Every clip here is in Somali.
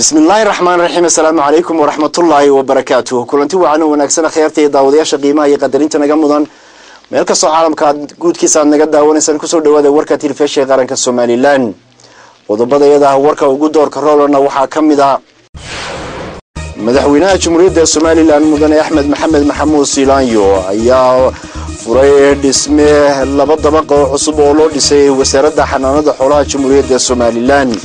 Bismillaahi raxmaan raxiim. Assalaamu calaykum waraxmatullaahi wabarakaatuh. Kulanti wacan oo wanaagsan, akhyaarta iyo daawadayaasha qiimaha iyo qadarinta naga mudan, meel kastoo caalamka aad guudkiisa aad naga daawanaysaan, kusoo dhawaada warka telefishinka qaranka Somaliland. Qodobada iyada ah warka ugu doorka roolana waxaa ka mid ah madaxweynaha Jamhuuriyadda Somaliland mudane Axmed Maxamed Maxamuud Siilaanyo ayaa furay dhisme laba dabaq oo cusub oo loo dhisay wasaaradda xanaanada xoolaha Jamhuuriyadda Somaliland.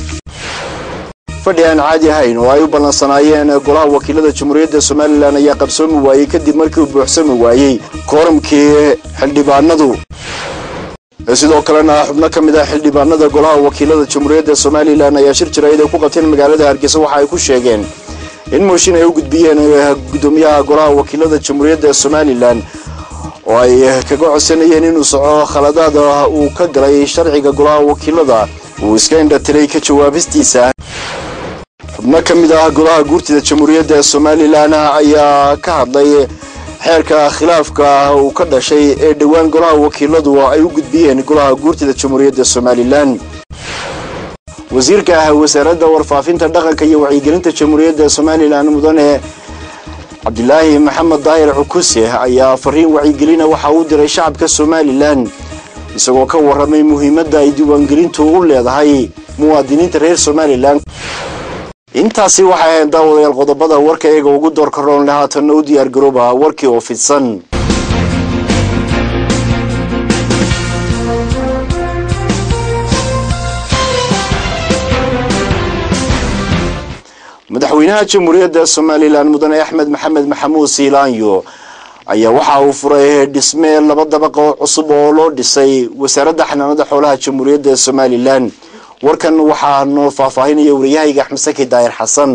Fadhi aan caadi ahayn oo ay u ballansanaayeen golaha wakiilada Jamhuuriyadda Somaliland ayaa qabsoomi waayey kadib markii uu buuxsami waayey kooramkii xildhibaanadu. Sidoo kalena xubno ka mid ah xildhibaanada golaha wakiilada Jamhuuriyadda Somaliland ayaa shir jaraa'id ay ku qabteen magaalada Hargeysa waxa ay ku sheegeen in mooshin ay u gudbiyeen gudoomiyaha golaha wakiilada Jamhuuriyadda Somaliland oo ay kaga codsanayeen inuu soco khaladaada uu ka galay sharciga golaha wakiilada uu iska indhatiray ka jawaabistiisa. Xubno ka mid ah golaha guurtida Jamhuuriyadda Somaliland ayaa ka hadlay xeerka khilaafka uu ka dhashay ee dhowaan golaha wakiiladu ay u gudbiyeen golaha guurtida Jamhuuriyadda Somaliland. Wasiirka wasaaradda warfaafinta, dhaqanka iyo wacyigelinta Jamhuuriyadda Somaliland mudane Cabdilaahi Maxamed Daahir Cukuse ayaa fariin wacyigelina waxa uu diray shacabka Somaliland, isagoo ka waramay muhiimadda ay diiwaangelintu u leedahay muwaadiniinta reer Somaliland. Intaasi waxay ahayd, daawadayaal, qodobada warka iyaga ugu doorka roonle. Haatanna u diyaar garooba warkii oo fidsan. Madaxweynaha Jamhuuriyadda Somaliland mudane Axmed Maxamed Maxamuud Siilaanyo ayaa waxa uu furay dhisme laba dabaq oo cusub oo loo dhisay wasaaradda xanaanada xoolaha Jamhuuriyadda Somaliland. Warkan waxaa noo faahfaahinaya wariyahayga Axmed Saki Daahir Xasan.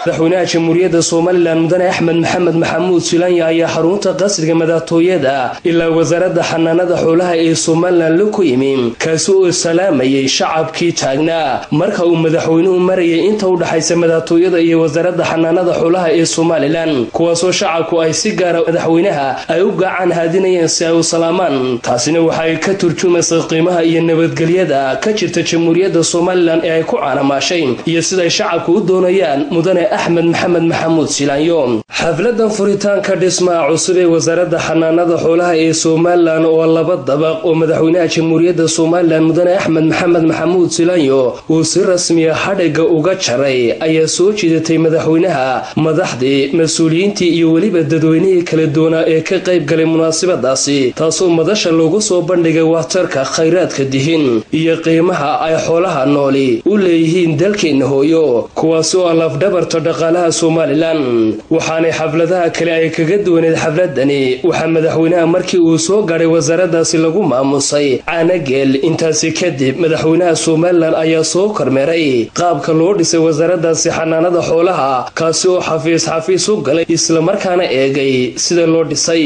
Madaxweynaha Jamhuuriyadda Somaliland mudane Axmed Maxamed Maxamuud Silaanya ayaa xarunta qasriga madaxtooyada ilaa wasaaradda xanaanada xoolaha ee Somaliland la ku yimi, kaasi oo salaamayay shacabkii taagnaa marka uu madaxweynuhu marayay inta u dhaxaysa madaxtooyada iyo wasaaradda xanaanada xoolaha ee Somaliland, kuwaasoo shacabku ay si gaara madaxweynaha ay u gacan haadinayeen si ay u salaamaan. Taasina waxay ka turjumaysaa qiimaha iyo nabadgelyada ka jirta Jamhuuriyadda Somaliland ee ay ku caanamaashay iyo siday shacabku u doonayaan mudane Axmed Maxamed Maxamuud Silaanyo. Xafladan furitaanka dhismaha cusub ee wasaaradda xanaanada xoolaha ee Somaliland oo laba dabaq oo madaxweynaha Jamhuuriyadda Somaliland mudane Axmed Maxamed Maxamuud Silaanyo uu si rasmiya xadhigga uga jaray ayaa soo jiidatay madaxweynaha, madaxdii, mas-uuliyiintii iyo weliba dadweynihii kala duwanaa ee ka qayb galay munaasabadaasi, taasoo madasha loogu soo bandhigay waxtarka khayraadka dihin iyo qiimaha ay xoolaha nooli u leeyihiin dalkeenna hooyo, kuwaasi oo lafdhabarta dhaqaalaha Somaliland. Waxaanay xafladaha kale ay kaga duwaneed xafladani, waxaa madaxweynaha markii uu soo gaadhay wasaaraddaasi lagu maamusay caanageel. Intaasi kadib madaxweynaha Somaliland ayaa soo kormeeray qaabka loo dhisay wasaaraddaasi xanaanada xoolaha, kaasi oo xafiis xafiis u galay islamarkaana eegay sida loo dhisay.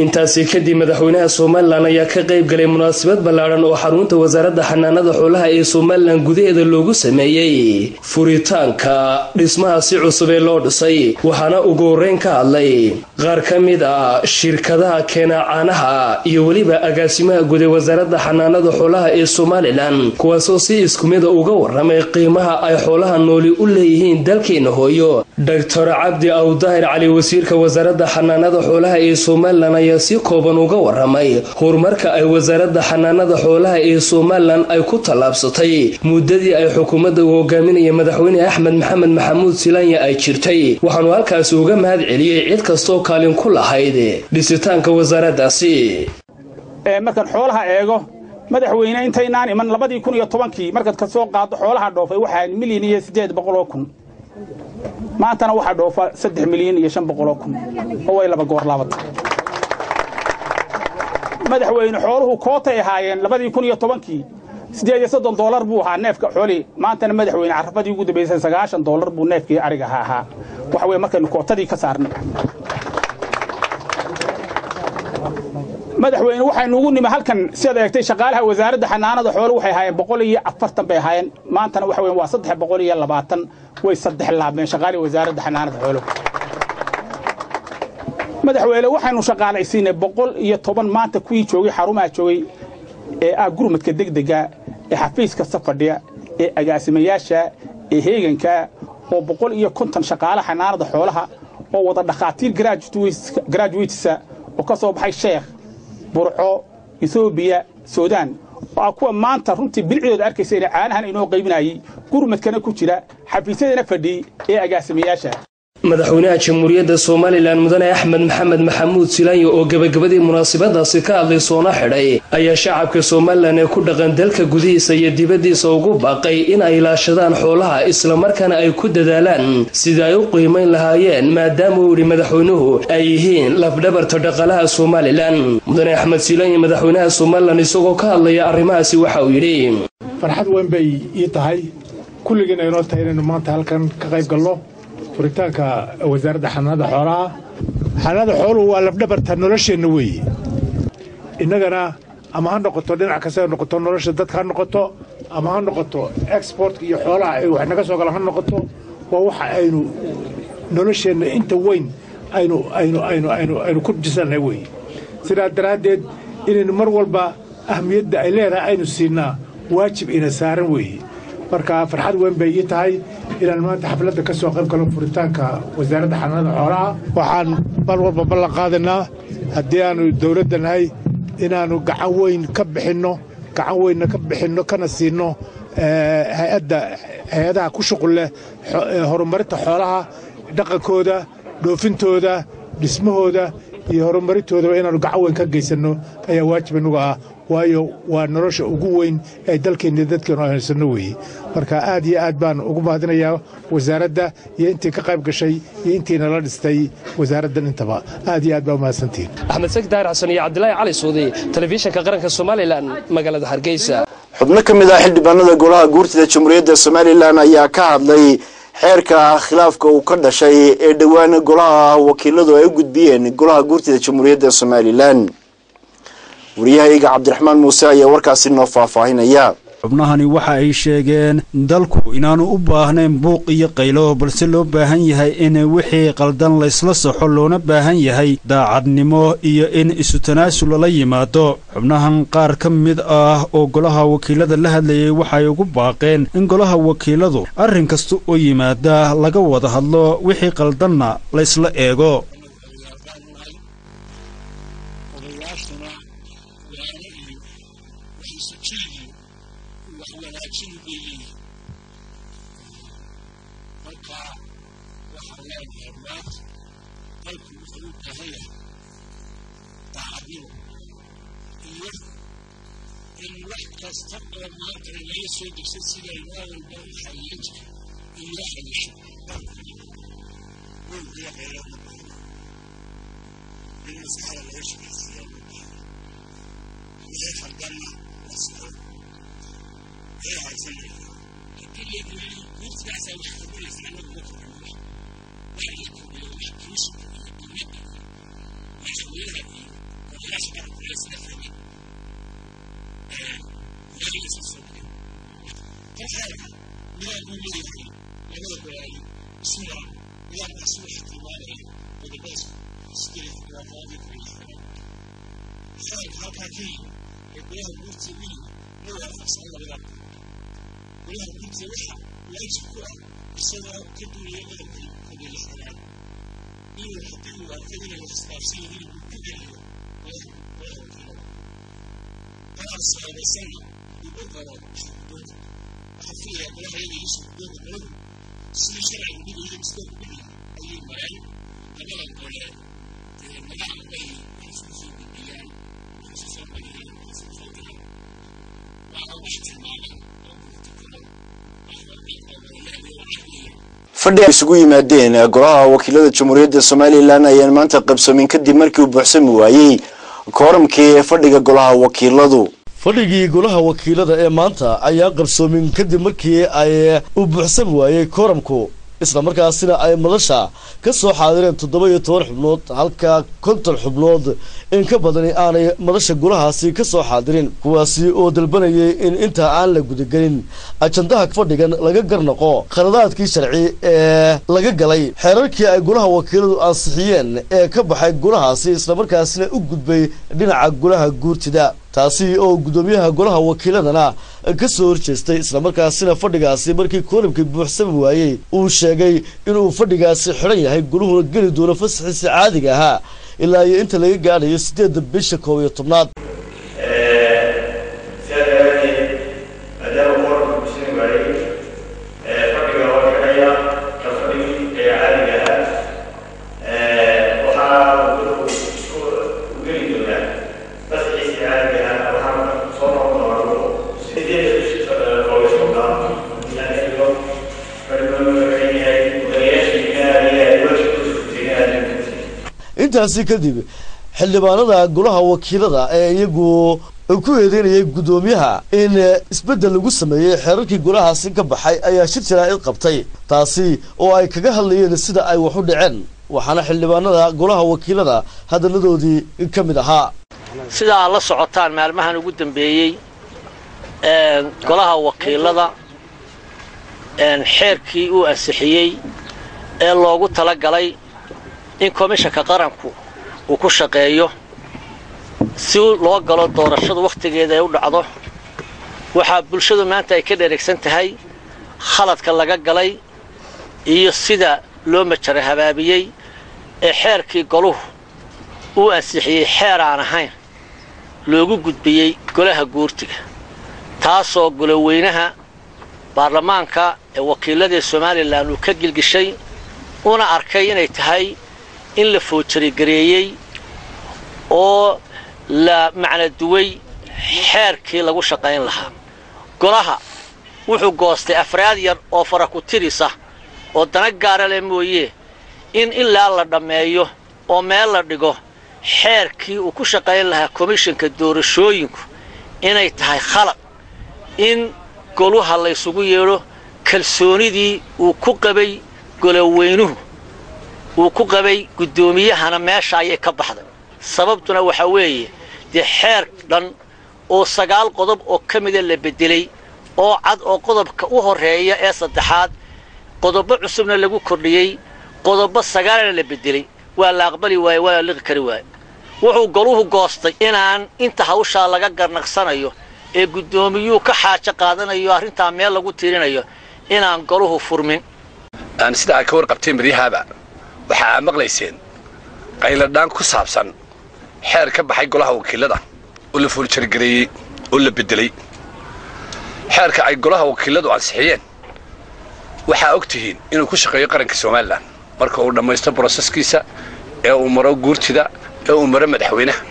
Intaasi kadib madaxweynaha Somaliland ayaa ka qayb galay munaasabad ballaadhan oo xarunta wasaaradda xanaanada xoolaha ee Somaliland gudaheeda loogu sameeyey furitaanka dhismahaasi cusub ee loo dhisay. Waxaana ugu horeyn ka hadlay qaar ka mid ah shirkadaha keena caanaha iyo weliba agaasimaha guud ee wasaaradda xanaanada xoolaha ee Somaliland, kuwaasoo si isku mida uga waramay qiimaha ay xoolaha nooli u leeyihiin dalkeena hooyo. Doctor Cabdi Awdaahir Cali, wasiirka wasaaradda xanaanada xoolaha ee Somaliland, ayaa si kooban uga waramay horumarka ay wasaaradda xanaanada xoolaha ee Somaliland ay ku tallaabsatay muddadii ay xukuumadda uu hogaaminaya madaxweyne Axmed Maxamed Maxamuud Silaanya ay jirtay. Waxaanu halkaasi uga mahad celiyey cid kastoo kaalin ku lahayd dhisitaanka wasaaraddaasi. Markaan xoolaha eego, madaxweyne, intaynaan iman 2010-kii, markaad ka soo qaaddo xoolaha dhoofay waxaa 1,800,000. Maantana waxaa dhoofa 3,500,000, oo way laba goor laabatay. Madaxweyne, xooluhu kootay ahaayeen 2010-kii, $38 buu ahaa neefka xoolihii. Maantana, madaxweyne, carafadii ugu dambaysay $90 buu neefkii ariga ahaa. Waxa weye markaynu kootadii ka saarnay. Madaxweyne, waxaynu ugu nimi halkan, sidaad eegtay, shaqaalaha wasaaradda xanaanada xooluhu waxay ahaayeen 140 bay ahaayeen. Maantana waxa weeye waa 320, way saddex laabmeen shaqaalihii wasaaradda xanaanada xooluhu. Madaxweyne, waxaynu shaqaalaysiinay 110 maanta kuwii joogay xarumaha joogay ee ah gurmadka degdega ee xafiis kasta fadhiya ee agaasimayaasha ee heeganka oo 150 shaqaale xanaanada xoolaha oo wada dhakhaatiir graduates oo ka soo baxay Sheekh, Burco, Ethoobiya, Suudaan, oo ah kuwa maanta runtii bilcidooda arkaysa inay caanahan inoo qaybinayay, gurmadkana ku jira, xafiisyadana fadhiyey ee agaasimayaasha. Madaxweynaha Jamhuuriyadda Somalilan Mudane Axmed Maxamed Maxamuud Silaanyo oo gebagabadii munaasabadaasi ka hadlay soona xidhay ayaa shacabka Somalilan ee ku dhaqan dalka gudihiisa iyo dibaddiisa ugu baaqay in ay ilaashadaan xoolaha, islamarkaana ay ku dadaalaan sidii ay u qiimayn lahaayeen, maadaama uu yidhi madaxweynuhu ay yihiin lafdhabarta dhaqaalaha Somalilan. Mudane Axmed Silaanyo, madaxweynaha Somalilan, isagoo ka hadlaya arrimahaasi waxa uu yidhi: Farxad weyn bay ii tahay, kulligiina inoo tahay, inaynu maanta halkan ka qayb galno furitaanka Wasaaradda Xanaanada Xoolaha. Xanaanada xooluhu waa lafdhabarta nolosheenna weeye innagana, ama ha noqoto dhinac kasta ha noqoto, nolosha dadka ha noqoto, ama ha noqoto exportka iyo xoolaha ay wax naga soo gala ha noqoto, waa waxa aynu nolosheenna inta weyn aynu ku jisannahay weeye. Sidaa daraaddeed inaynu mar walba ahmiyadda ay leedahay aynu siinaa waajib ina saaran weeye. Marka farxad weyn bay ii tahay inaan maanta xafladda ka soo qayb galo furitaanka Wasaaradda Xanaanada Xoolaha. Waxaan mar walba ballan qaadaynaa, haddii aanu dowladda nahay, inaannu gacan weyn ka bixinno, gacan weynna ka bixinno, kana siinno hay-adda, hay-adaha ku shuqul leh horumarinta xoolaha, dhaqankooda, dhoofintooda, dhismahooda iyo horumarintoodaba inaannu gacan weyn ka geysanno ayaa waajib inagu ah, waayo waa nolosha ugu weyn ee dalkeenna dadkeenu haysanno weeye. Marka aad iyo aad baan ugu mahadinayaa wasaaradda iyo intii ka qayb gashay iyo intii nala dhistay wasaaraddan intaba. Aad iyo aad baa umahadsantihiin. Axmed Saki Daahir Xasan iyo Cabdilaahi Cali Suudi, Telefishinka Qaranka Somalilan, magaalada Hargeysa. Xubno ka mid ah xildhibaanada Golaha Guurtida Jamhuuriyadda Somalilan ayaa ka hadlay xeerka khilaafka uu ka dhashay ee dhowaan Golaha Wakiiladu ay u gudbiyeen Golaha Guurtida Jamhuuriyadda Somalilan. Wariyahayga Cabdiraxmaan Muuse ayaa warkaasi noo faahfaahinaya. Xubnahani waxa ay sheegeen dalku inaanu u baahnayn buuq iyo qaylo, balse loo baahan yahay in wixii qaldan laysla saxo, loona baahan yahay daacadnimo iyo in isu tanaasul lala yimaado. Xubnahan qaar ka mid ah oo Golaha Wakiilada la hadlayay waxay ugu baaqeen in Golaha Wakiiladu arrin kasta oo yimaada laga wada hadlo, wixii qaldanna laysla eego. Odayaashuna waano iyo wax isu jiid iyo wax wanaajin bay leeyihin. Marka waxaan leenahay, maanta dalku wuxuu u baahan yahay daacadnimo iyo in wax kasta oo maanta inala soo degsan sidaynu awalba u xallin jiray in loo xallisho. Buuqiyo qaylo ma baahno, in maskaxda laga shaqaysiiyaa ma baahno. Wixii khaldanna la saxo, wixii haysan la yidhaahdo. Haddii la yidhi guurtigaasaa wax kordhinaysa, annagu ma kordhin. Wax la kordhiyo wax komishinka iyo dowladda iyo madaxweynaha iyo golayaasha qaranku ay isla fahmeen meel laysa soo dhigay. Tan xeerka nidaam buu leeyahay labada golaali isu maraan. Nidaamkaasi waxaa tilmaamaya qodobada 78aad iyo 61aad. Xeerka halkaa ka yimi ee Golaha Guurtida u yimi ma waafaqsana labada gol. Golaha Guurtida waxa waajib ku ah, isagoo ka duulaya qodobka 61aad, inuu haddii uu arko inay wax isdhaafsan yihiin uu ku celiyo Golaha Wakiilada, qaraar sababaysanna uu u qoro shirguddoonka. Waxaa filayaa golaha iyaga iyo shirguddoonka golahu sidii sharcigu dhigayo, dastuurku dhigayay ayay mareen. Labada gole dee nidaam bay wax isku soo gudbiyaan, wax isu soo mariyaan, wax isku soo diraan, waana wax tilmaaman oo protocolo ah oo cid oo wada leedahay oo caqliya. Fadhi ay isugu yimaadeen Golaha Wakiilada Jamhuuriyadda Somalilan ayaan maanta qabsoomin kadib markii uu buuxsami waayey kooramkii fadhiga Golaha Wakiiladu. Fadhigii Golaha Wakiilada ee maanta ayaa qabsoomin kadib markii ay u buuxsami waayey kooramku. Islamarkaasina ay madasha ka soo xaadireen 17 xubnood, halka 50 xubnood in ka badani aanay madasha golahaasi ka soo xaadirin, kuwaasi oo dalbanayay in inta aan la gudagelin ajandaha fadhigan laga garnaqo khaladaadkii sharci ee laga galay xeerarkii ay golaha wakiiladu ansixiyeen ee ka baxay golahaasi, islamarkaasina u gudbay dhinaca golaha guurtida, taasi oo guddoomiyaha golaha wakiiladana ka soo horjeestay. Islamarkaasina fadhigaasi markii kooramkii buuxsami waayey uu sheegay inuu fadhigaasi xidhan yahay, goluhuna geli doono fasaxiisa caadiga ahaa ilaa iyo inta laga gaadhayo 8-da bisha 11aad. Sidaa daraaddeed, maadaama kooramka buuxsami waayey, fadhiga oo xidhaya kalfadhigii ee caadiga ahaa, waxaa goluhu isku geli doonaa fasaxiisii caadiga ahaa. Waxaana soo noqon doonaa goluhu 8-da bisha 11aad. Fadhiguna wuxuu xiran yahay mudanayaashii aad waajibkooda guteen aad. Intaasi kadib, xildhibaanada golaha wakiilada ee iyagu ku eedeynayay guddoomiyaha in isbeddel lagu sameeyey xeerarkii golahaasi ka baxay ayaa shir jaraa'id qabtay, taasi oo ay kaga hadlayeen sida ay wax u dhaceen. Waxaana xildhibaanada golaha wakiilada hadaladoodii ka mid ahaa: Sida aad la socotaan, maalmahan ugu dambeeyey golaha wakiilada xeerkii uu ansixiyey ee loogu talagalay in komishanka qaranku uu ku shaqeeyo si loo galo doorashadu wakhtigeeda ay u dhacdo, waxaa bulshadu maanta ay ka dheregsan tahay khaladka laga galay iyo sida loo majara habaabiyey ee xeerkii goluhu uu ansixiyey xeer aan ahayn loogu gudbiyey golaha guurtiga, taasoo goloweynaha baarlamaanka ee wakiiladii Somaliland uu ka gilgishay una arkay inay tahay in la foojarigareeyey oo la macno duway xeerkii lagu shaqayn lahaa. Golaha wuxuu goostay afraad yar oo fara ku tirisa oo dana gaara leh mooye in ilaa la dhammeeyo oo meel la dhigo xeerkii uu ku shaqayn lahaa komishanka doorashooyinku inay tahay khalad in goluha laysugu yeedho. Kalsoonidii uu ku qabay goloweynuhu uu ku qabay guddoomiyahana meesha ayay ka baxday. Sababtuna waxaa weeye dee xeer dhan oo 9 qodob oo ka mida la beddelay oo cad, oo qodobka u horreeya ee saddexaad qodobo cusubna lagu kordhiyey, qodobo 9-na la beddelay, waa la aqbali waaye, waa la liqi kari waaye. Wuxuu goluhu goostay inaan inta hawshaa laga garnaqsanayo ee guddoomiyuhu ka xaajo qaadanayo arrintaa meel lagu tiirinayo inaan goluhu furmin. Sida aad ka warqabteen, baryahaaba waxa aad maqlayseen qayladhaan ku saabsan xeer ka baxay golaha wakiilada oo la fooljargareeyey oo la beddelay. Xeerka ay golaha wakiiladu ansixiyeen waxaa og tihiin inuu ku shaqeeyo qaranka Somaliland marka uu dhammaysto process-kiisa ee uu maro guurtida ee uu maro madaxweynaha.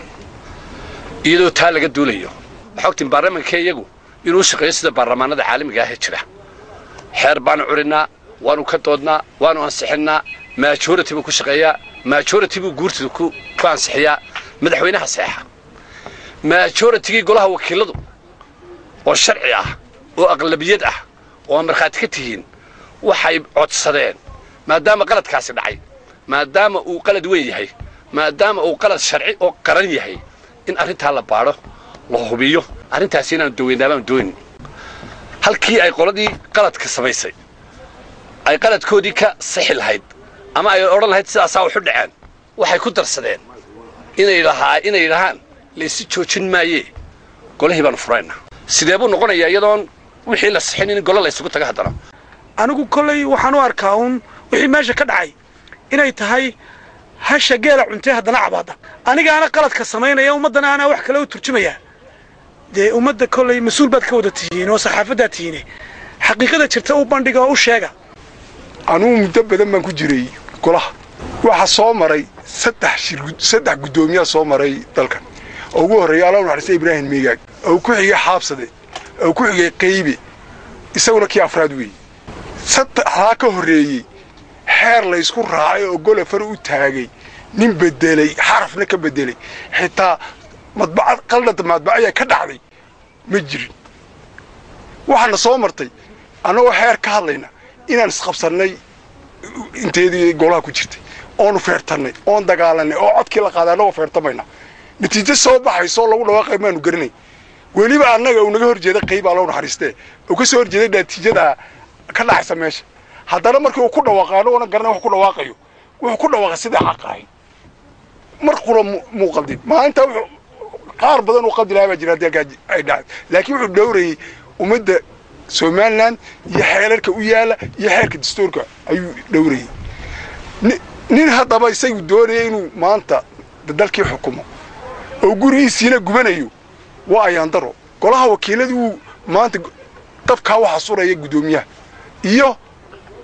Iyadoo taa laga duulayo, waxaa ogtihiin baarlamanka iyagu inuu shaqeeyo sida baarlamaanada caalamiga ah ee jira. Xeer baanu curinnaa, waanu ka doodnaa, waanu ansixinnaa, majority buu ku shaqeeyaa, majority buu guurtida ku ansixiyaa, madaxweynaha saxeexa. Majority-gii golaha wakiiladu oo sharci ah oo aqlabiyad ah oo markhaati ka tihiin waxay codsadeen, maadaama qaladkaasi dhacay, maadaama uu qalad weyn yahay, maadaama uu qalad sharci oo qaran yahay, in arrintaa la baadho, la hubiyo. Arrintaasi inaanu daweynaa baanu doonin. Halkii ay qoladii qaladka samaysay ay qaladkoodii ka sixi lahayd ama ay odhan lahayd sidaasaa waxu dhaceen, waxay ku darsadeen inay dhahaan laysi joojin maayee, golihii baanu furaynaa. Sidee buu noqonayaa iyadoon wixii la sixin in golo laysugu tago haddana? Anigu kollay waxaan u arkaa uun wixii meesha ka dhacay inay tahay hasha geela cuntay haddana cabaada. Anigaana qaladka samaynaya, ummaddana anaa wax kale u turjumaya. Dee ummadda kollay mas-uul baad ka wada tihiin oo saxaafaddaad tihiine, xaqiiqada jirta u bandhiga oo u sheega. Anugu muddo badan baan ku jiray golaha. Waxaa soo maray saddex shir, saddex guddoomiyaa soo maray dalkan. Oo ugu horreeya, Allah naxariista, Ibraahim Meegaag, oo ku xigay Xaabsade, oo ku xigay Qaybe, isaguna kii afraad weeye. Saddexdaa ka horreeyey xeer laysku raacay oo gola far u taagay nin bedelay, xarafna ka bedelay, xitaa madbacad qaldhanta madbacayaa ka dhacday ma jirin. Waxaana soo martay annagoo xeer ka hadlayna inaan isqabsannay. Inteedii golaha ku jirtay oonu feertannay, oon dagaalanay, oo codkii la qaaday annagoo feertamayna, natiijo soo baxayso lagu dhawaaqay maanu garanay. Weliba annaga uu naga hor jeeday qayb, Alla u naxariistee, uu ka soo horjeeday natiijada ka dhacaysa meesha. Haddana markii uu ku dhawaaqay, annagoona garanay wax ku dhawaaqayo, wuxuu ku dhawaaqay sidii xaq ahayd. Mar qura muu qaldin. Maalinta wuxuu qaar badan uu qaldi lahaa baa jira haddii halkaa ay dhacay, laakiin wuxuu dhowrayay ummadda Somaliland iyo xeerarka u yaala iyo xeerka dastuurka ayuu dhowrayay. Nin haddaba isagu doonaya inuu maanta dalkii xukumo oo gurigiisiina gubanayo waa ayaandaro. Golaha wakiiladuu maanta dabkaa waxaa suraya guddoomiyaha iyo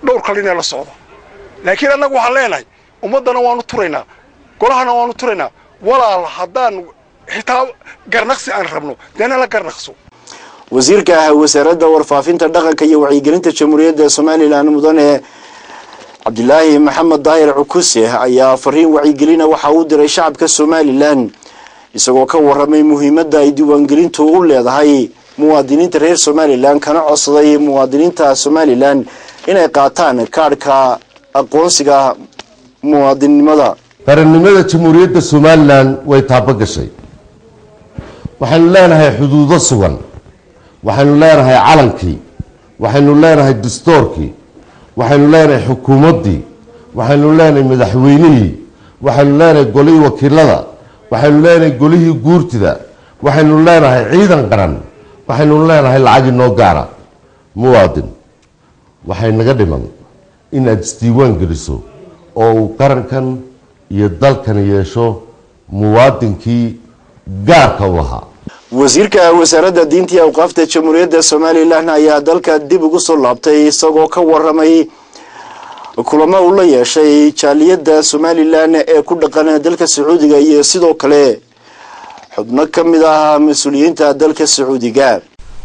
dhowr kale inay la socdo, laakiin annagu waxaan leenahay ummaddana waanu turaynaa, golahana waanu turaynaa. Walaal, haddaan xitaa garnaqsi aan rabno, deena la garnaqso. Wasiirka wasaaradda warfaafinta, dhaqanka iyo wacyigelinta Jamhuuriyadda Somaliland, mudane Cabdilaahi Maxamed Daahir Cukuse, ayaa fariin wacyigelina waxa uu diray shacabka Somaliland, isagoo ka waramay muhiimadda ay diiwaangelintu u leedahay muwaadiniinta reer Somaliland, kana codsaday muwaadiniinta Somaliland inay qaataan kaadhka aqoonsiga muwaadinnimada. Qarannimada Jamhuuriyadda Somaliland way taabo gashay. Waxaynu leenahay xuduudo sugan, waxaynu leenahay calankii, waxaynu leenahay dastuurkii, waxaynu leenahay xukuumaddii, waxaynu leenahay madaxweynihii, waxaynu leenahay golihii wakiilada, waxaynu leenahay golihii guurtida, waxaynu leenahay ciidan qaran, waxaynu leenahay lacag inoo gaara. Muwaadin, waxay naga dhiman inaad isdiiwaan geliso oo uu qarankan iyo dalkan yeesho muwaadinkii gaarka u lahaa. Wasiirka wasaaradda diinta iyo awqaafta Jamhuuriyadda Somaliland ayaa dalka dib ugu soo laabtay, isagoo ka waramay kulamo uu la yeeshay jaaliyadda Somaliland ee ku dhaqan dalka Sacuudiga iyo sidoo kale xubno ka mid ah mas-uuliyiinta dalka Sacuudiga.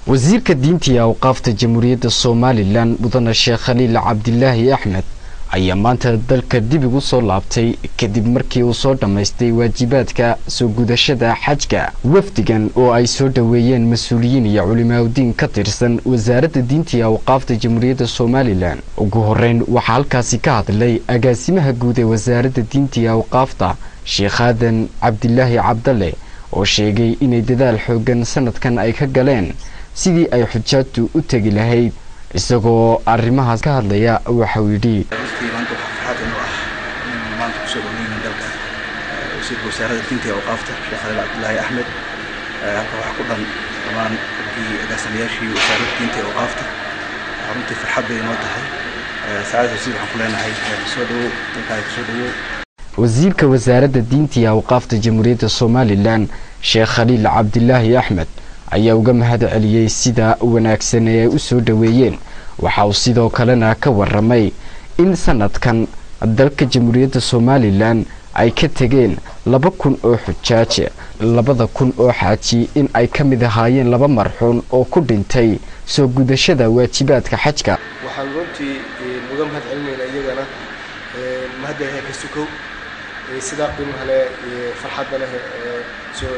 Wasiirka diinta iyo awqaafta Jamhuuriyadda Somaliland, mudane Sheekh Khaliil Cabdilaahi Axmed, ayaa maanta dalka dib ugu soo laabtay kadib markii uu soo dhammaystay waajibaadka soo gudashada xajka. Wafdigan oo ay soo dhoweeyeen mas-uuliyiin iyo culimaaudiin ka tirsan wasaaradda diinta iyo awqaafta Jamhuuriyadda Somaliland, ugu horeyn waxaa halkaasi ka hadlay agaasimaha guud ee wasaaradda diinta iyo awqaafta, Sheekh Aadan Cabdilaahi Cabdalle, oo sheegay inay dadaal xoogan sanadkan ay ka galeen sidii ay xujaajtu u tegi lahayd. Isagoo arrimahaas ka hadlaya waxauu yidhi: Runtii maanta waxaa farxad inoo ah inaynu maanta kusoo dhaweynayno dalka wasiirka wasaaradda diinta iyo awqaafta, Sheekh Khaliil Cabdilaahi Axmed. Halka waxaa ku dhan dhammaan raggii agaasimayaashii wasaaradda diinta iyo awqaafta. Runtii farxad bay inoo tahay. Sacaadada wasiir, waxaan ku leenahay soo dhawow, dalkaaga kusoo dhawow. Wasiirka wasaaradda diinta iyo awqaafta Jamhuuriyadda Somaliland, Sheekh Khaliil Cabdilaahi Axmed, ayaa uga mahad celiyey sida wanaagsan ee ay u soo dhoweeyeen. Waxa uu sidoo kalena ka waramay in sanadkan dalka Jamhuuriyadda Somaliland ay ka tegeen 2000 oo xujaaj, 2000 oo xaaji in ay ka mid ahaayeen laba marxuun oo ku dhintay soo gudashada waajibaadka xajka. Waxaan runtii uga mahad celinaynaa iyagana mahadda Ilahay ka sukow sidaa qiimaha leh, farxadda leh, soo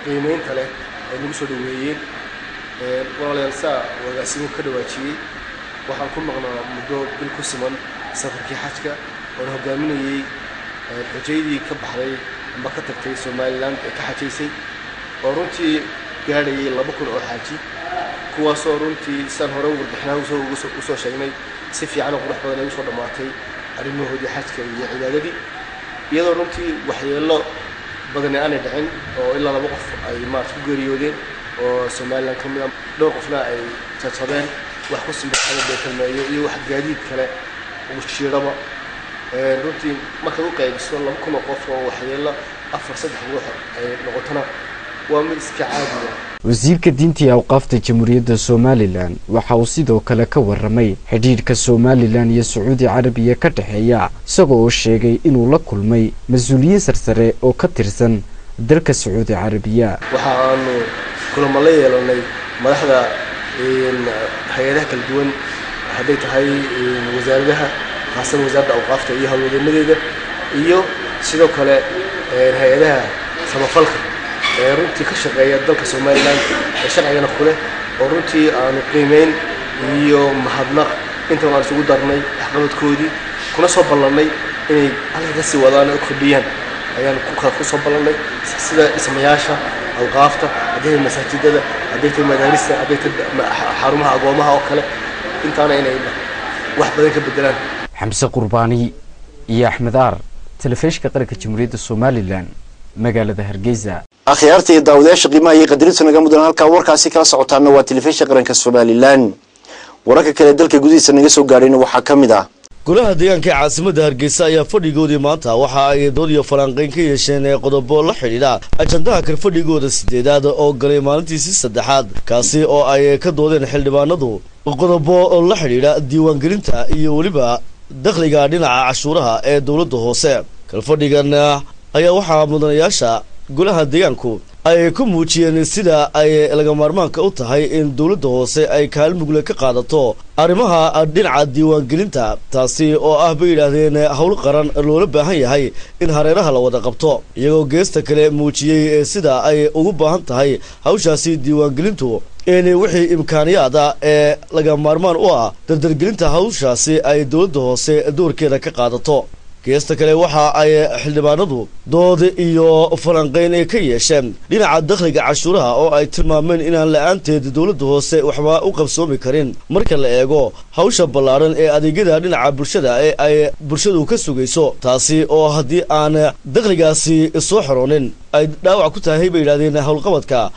qiimeynta leh ay nagu soo dhaweeyeen. Walaalayaal, saa agaasimuhu ka dhawaajiyey, waxaan ku maqnaa muddo bil ku siman safarkii xajka oona hogaaminayey xujaydii ka baxday amba ka tagtay Somaliland ee ka xajaysay, oo runtii gaadhayay 2000 oo xaaji, kuwaasoo runtii sidaan hore warbixinaha usoo sheegnay si fiican oo qurux badan ay usoo dhammaatay arrimahoodii xajka iyo cibaadadii, iyadoo runtii waxyeello badani aanay dhicin, oo ilaa laba qof ay maarata ku geeriyoodeen oo Somaliland ka mid a, dhowr qofna ay jajabeen, wax ku simbaxada beekalmeeyo iyo wax gaadiid kale uu jiiraba. Runtii markaad u qaybiso 2000 oo qof oo waxyeello afar saddex ruux ay noqotona, waa mid iska caadiya. Wasiirka diinta iyo awqaafta Jamhuuriyadda Somaliland waxa uu sidoo kale ka waramay xidhiidhka Somaliland iyo Sacuudi Carabiya ka dhexeeya, isagoo oo sheegay inuu la kulmay mas-uuliyiin sarsare oo ka tirsan dalka Sacuudi Carabiya. Waxa aanu kulamo la yeelanay madaxda hay-adaha kala duwan, hadday tahay wasaaradaha, khaasan wasaaradda awqaafta iyo howlwadeenadeeda, iyo sidoo kale hay-adaha samafalka ee runtii ka shaqeeya dalka Somaliland ee sharcigana ku leh, oo runtii aanu qiimeyn iyo mahadnaq intan aan isugu darnay waxqabadkoodii. Kuna soo ballannay inay halka ka sii wadaan oo kordhiyaan ayaan ku soo ballannay, sida dhismayaasha awqaafta, hadday tahay masaajidada, hadday tahay madaarista, hadday tahay xarumaha agoomaha oo kale, intaana inay wax badan ka bedelaan. Xamse Qurbaani iyo Axmed Aar, Telefishinka Qaranka Jamhuuriyadda Somalilan, magaalada Hargeysa. Akhyaarta iyo daawadayaasha qiimaha iyo qadarinta naga mudan, halkaa warkaasi kala socotaana waa Telefishinka Qaranka Somalilan. Wararka kale dalka gudihiisa naga soo gaadhayna waxaa ka mid ah: Golaha deegaanka ee caasimadda Hargeysa ayaa fadhigoodii maanta waxa ay dood iyo falanqayn ka yeesheen ee qodobo la xidhiidha ajandaha karfadhigooda sideedaad oo galay maalintiisii saddexaad, kaasi oo ay ka doodeen xildhibaanadu qodobo la xidhiidha diiwaangelinta iyo weliba dakhliga dhinaca cashuuraha ee dowladda hoose. Kalfadhigan ayaa waxaa mudanayaasha golaha deegaanku ay ku muujiyeen sida ay laga maarmaanka u tahay in dowladda hoose ay kaalin mugle ka qaadato arrimaha dhinaca diiwaangelinta, taasi oo ah, bay yidhaahdeen, howl qaran loola baahan yahay in hareeraha la wada qabto, iyagoo geesta kale muujiyey sida ay ugu baahan tahay hawshaasi diiwaangelintu in wixii imkaaniyaada ee laga maarmaan u ah dardargelinta hawshaasi ay dowladda hoose doorkeeda ka qaadato. Geesta kale, waxa ay xildhibaanadu dood iyo falanqayn ay ka yeesheen dhinaca dakhliga cashuuraha, oo ay tilmaameen inaan la-aanteed dowladda hoose waxba u qabsoomi karin marka la eego hawsha ballaaran ee adeegyada dhinaca bulshada ee ay bulshadu ka sugayso, taasi oo haddii aan dakhligaasi soo xoroonin ay dhaawac ku tahay, bay yidhahdeen, howlqabadka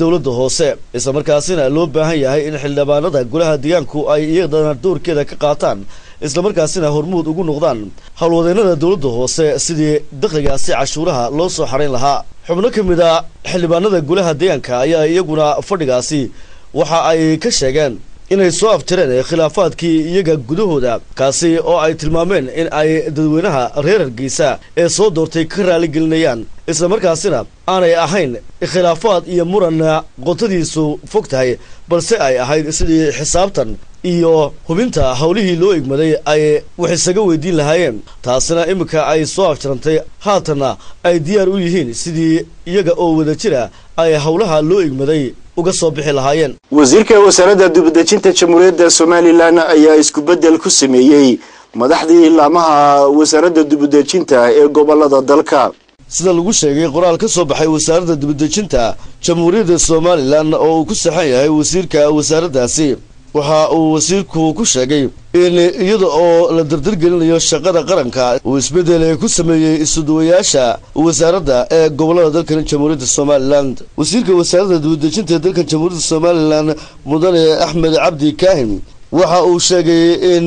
dowladda hoose, islamarkaasina loo baahan yahay in xildhibaanada golaha deegaanku ay iyadana doorkeeda ka qaataan, islamarkaasina hormuud ugu noqdaan howlwadeennada dowladda hoose sidii dakhligaasi cashuuraha loo soo xarayn lahaa. Xubno ka mid a xildhibaanada golaha deegaanka ayaa iyaguna fadhigaasi waxa ay ka sheegeen inay soo afjareen khilaafaadkii iyaga gudahooda, kaasi oo ay tilmaameen in ay dadweynaha reer Hargeysa ee soo doortay ka raaligelinayaan, islamarkaasina aanay ahayn khilaafaad iyo muran qotadiisu fog tahay, balse ay ahayd sidii xisaabtan iyo hubinta howlihii loo igmaday ay wax isaga weydiin lahaayeen, taasina iminka ay soo afjarantay, haatanna ay diyaar u yihiin sidii iyaga oo wada jira ay howlaha loo igmaday uga soo bixi lahaayeen. Wasiirka wasaaradda dibadejinta Jamhuuriyadda Somalilan ayaa isku bedel ku sameeyey madaxdii laamaha wasaaradda dibadejinta ee gobolada dalka. Sida lagu sheegay qoraal ka soo baxay wasaaradda dibadejinta Jamhuuriyadda Somalilan oo uu ku saxan yahay wasiirka wasaaraddaasi, waxa uu wasiirku ku sheegay in iyada oo la dardargelinayo shaqada qaranka uu isbeddel ku sameeyey isuduwayaasha wasaaradda ee gobollada dalkan Jamhuuriyadda Somalilan. Wasiirka wasaaradda dibadejinta ee dalkan Jamhuuriyadda Somalilan, mudane Axmed Cabdi Kaahin, waxa uu sheegay in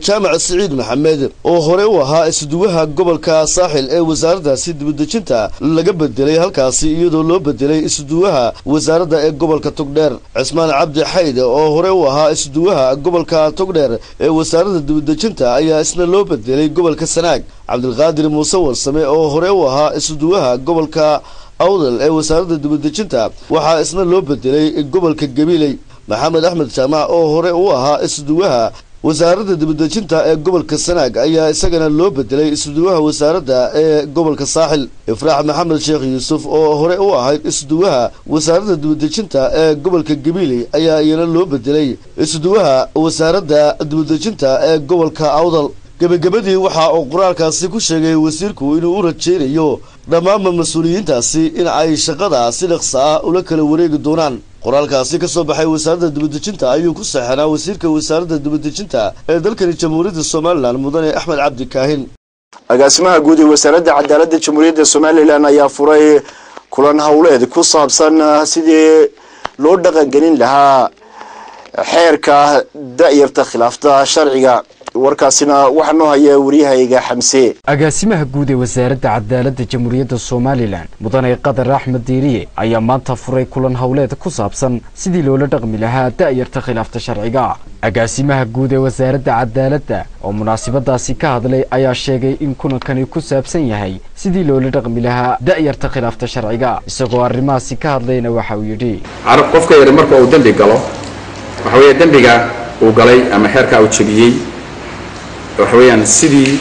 Jaamac Siciid Maxamed oo hore u ahaa isuduwaha gobolka Saaxil ee wasaaraddaasi dibadejinta laga bedelay halkaasi, iyadoo loo bedelay isuduwaha wasaaradda ee gobolka Togdheer. Cismaan Cabdi Xayd oo hore u ahaa isuduwaha gobolka Togdheer ee wasaaradda dibadejinta ayaa isna loo bedelay gobolka Sanaag. Cabdilqaadir Muuse Warsame oo hore u ahaa isuduwaha gobolka Awdal ee wasaaradda dibadejinta waxaa isna loo bedelay gobolka Gabiley. Maxamed Axmed Jaamac oo hore u ahaa isuduwaha wasaaradda dibadejinta ee gobolka Sanaag ayaa isagana loo bedelay isuduwaha wasaaradda ee gobolka Saaxil. Ifraax Maxamed Sheekh Yuusuf oo hore u ahayd isuduwaha wasaaradda dibadejinta ee gobolka Gabiley ayaa iyana loo bedelay isuduwaha wasaaradda dibadejinta ee gobolka Awdal. Gebagabadii, waxa uu qoraalkaasi ku sheegay wasiirku inuu u rajaynayo dhammaanba mas-uuliyiintaasi in ay shaqada si dhaqsa ah ula kala wareegi doonaan. Qoraalkaasi ka soo baxay wasaaradda dibadejinta ayuu ku saxanaa wasiirka wasaaradda dibadejinta ee dalkani Jamhuuriyadda Somalilan, mudane Axmed Cabdi Kaahin. Agaasimaha guud ee wasaaradda cadaaladda Jamhuuriyadda Somalilan ayaa furay kulan howleed ku saabsan sidii loo dhaqangelin lahaa xeerka da'yarta khilaafta sharciga. Warkaasina waxaa noo haya waryahayga Xamse. Agaasimaha guud ee wasaaradda cadaaladda Jamhuuriyadda Somalilan, mudane Qadar Axmed Diiriye, ayaa maanta furay kulan howleed ku saabsan sidii loola dhaqmi lahaa da'yarta khilaafta sharciga. Agaasimaha guud ee wasaaradda cadaaladda oo munaasabadaasi ka hadlay ayaa sheegay in kulankani ku saabsan yahay sidii loola dhaqmi lahaa da'yarta khilaafta sharciga. Isagoo arrimahaasi ka hadlayna waxa uu yidhi: Qofka yari marka uu dembi galo, waxa weeye dembiga uu galay ama xeerkaa uu jebiyey, waxa weeyaan sidii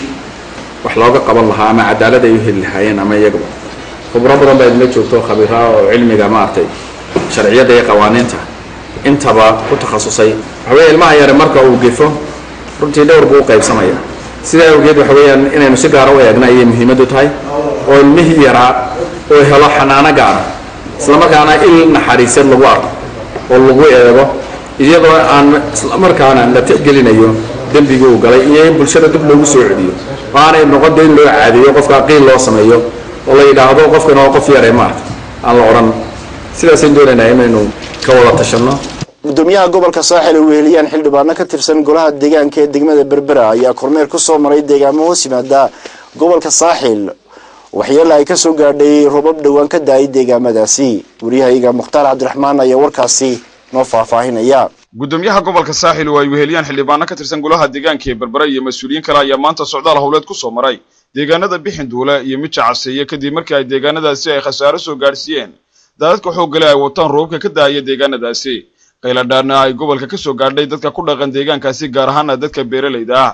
wax looga qaban lahaa ama cadaalad ay u heli lahaayeen, ama iyagaba khubro badan baa idinla joogto, khabiira oo cilmiga maaragtay sharciyadda iyo qawaaniinta intaba ku takhasusay. Waxa weeye ilmaha yare marka uu gefo, runtii dhowr buu u qaybsamaya. Sidaa awgeed waxa weeyaan inaynu si gaara u eegna ayay muhiimaddu tahay, oo ilmihii yaraa oo helo xanaano gaara, islamarkaana il naxariiseed lagu arko oo lagu eego, iyadoo aan islamarkaana la tixgelinayo dembigii uu galay, iyo in bulshada dib loogu soo celiyo oo aanay noqon de in loo caadeeyo qofka, qiil loo sameeyo oo la yidhaahdo qofkan oo qof yare maarata aan la odhan. Sidaasaynu doonaynaa inaynu ka wada tashanno. Gudoomiyaha gobolka Saaxil oo weheliyaan xildhibaano ka tirsan golaha deegaanka ee degmada Berbera ayaa kormeer ku soo maray deegaamo hoos yimaada gobolka Saaxil, waxyeelo ay kasoo gaadhay roobab dhowaan ka da-ay deegaamadaasi. Waryahayaga Mukhtaar Cabdiraxmaan ayaa warkaasi noo faahfaahinaya. Gudoomiyaha gobolka Saaxil oo ay weheliyaan xildhibaano ka tirsan golaha deegaanka ee Berbera iyo mas-uuliyiin kale ayaa maanta socdaal howleed ku soo maray deegaanada Bixinduule iyo Mija Caseeye, kadib markii ay deegaanadaasi ay khasaaro soo gaadhsiiyeen daadadka xooggale ay wataan roobabka ka da-aya deegaanadaasi. Qayladhaana ay gobolka ka soo gaadhay dadka ku dhaqan deegaankaasi, gaar ahaana dadka beeralayda ah.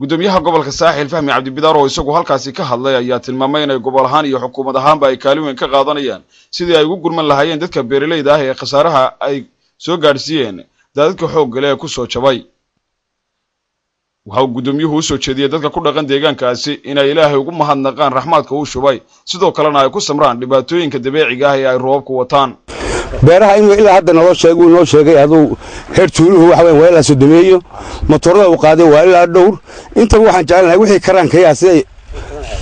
Gudoomiyaha gobolka Saaxil Fahmi Cabdibidaar oo isagu halkaasi ka hadlay ayaa tilmaamay inay gobol ahaan iyo xukuumad ahaanba ay kaalin weyn ka qaadanayaan sidii ay ugu gurman lahaayeen dadka beeralayda ah ee khasaaraha ay soo gaadhsiiyeen daadadka xooggale ee ku soo jabay. Waxa uu gudoomiyuhu u soo jeediyey dadka ku dhaqan deegaankaasi inay Ilaahay ugu mahadnaqaan raxmaadka uu shubay, sidoo kalena ay ku samraan dhibaatooyinka dabeeciga ah ee ay roobabku wataan. Beeraha inuu ilaa hadda naloo sheegay, uu noo sheegay aduu heer tuuluhu waxa weyn waa ilaa 30, matoorada uu qaaday waa ilaa dhowr. Intaba waxaan jecelnahay wixii karaankayaa, siday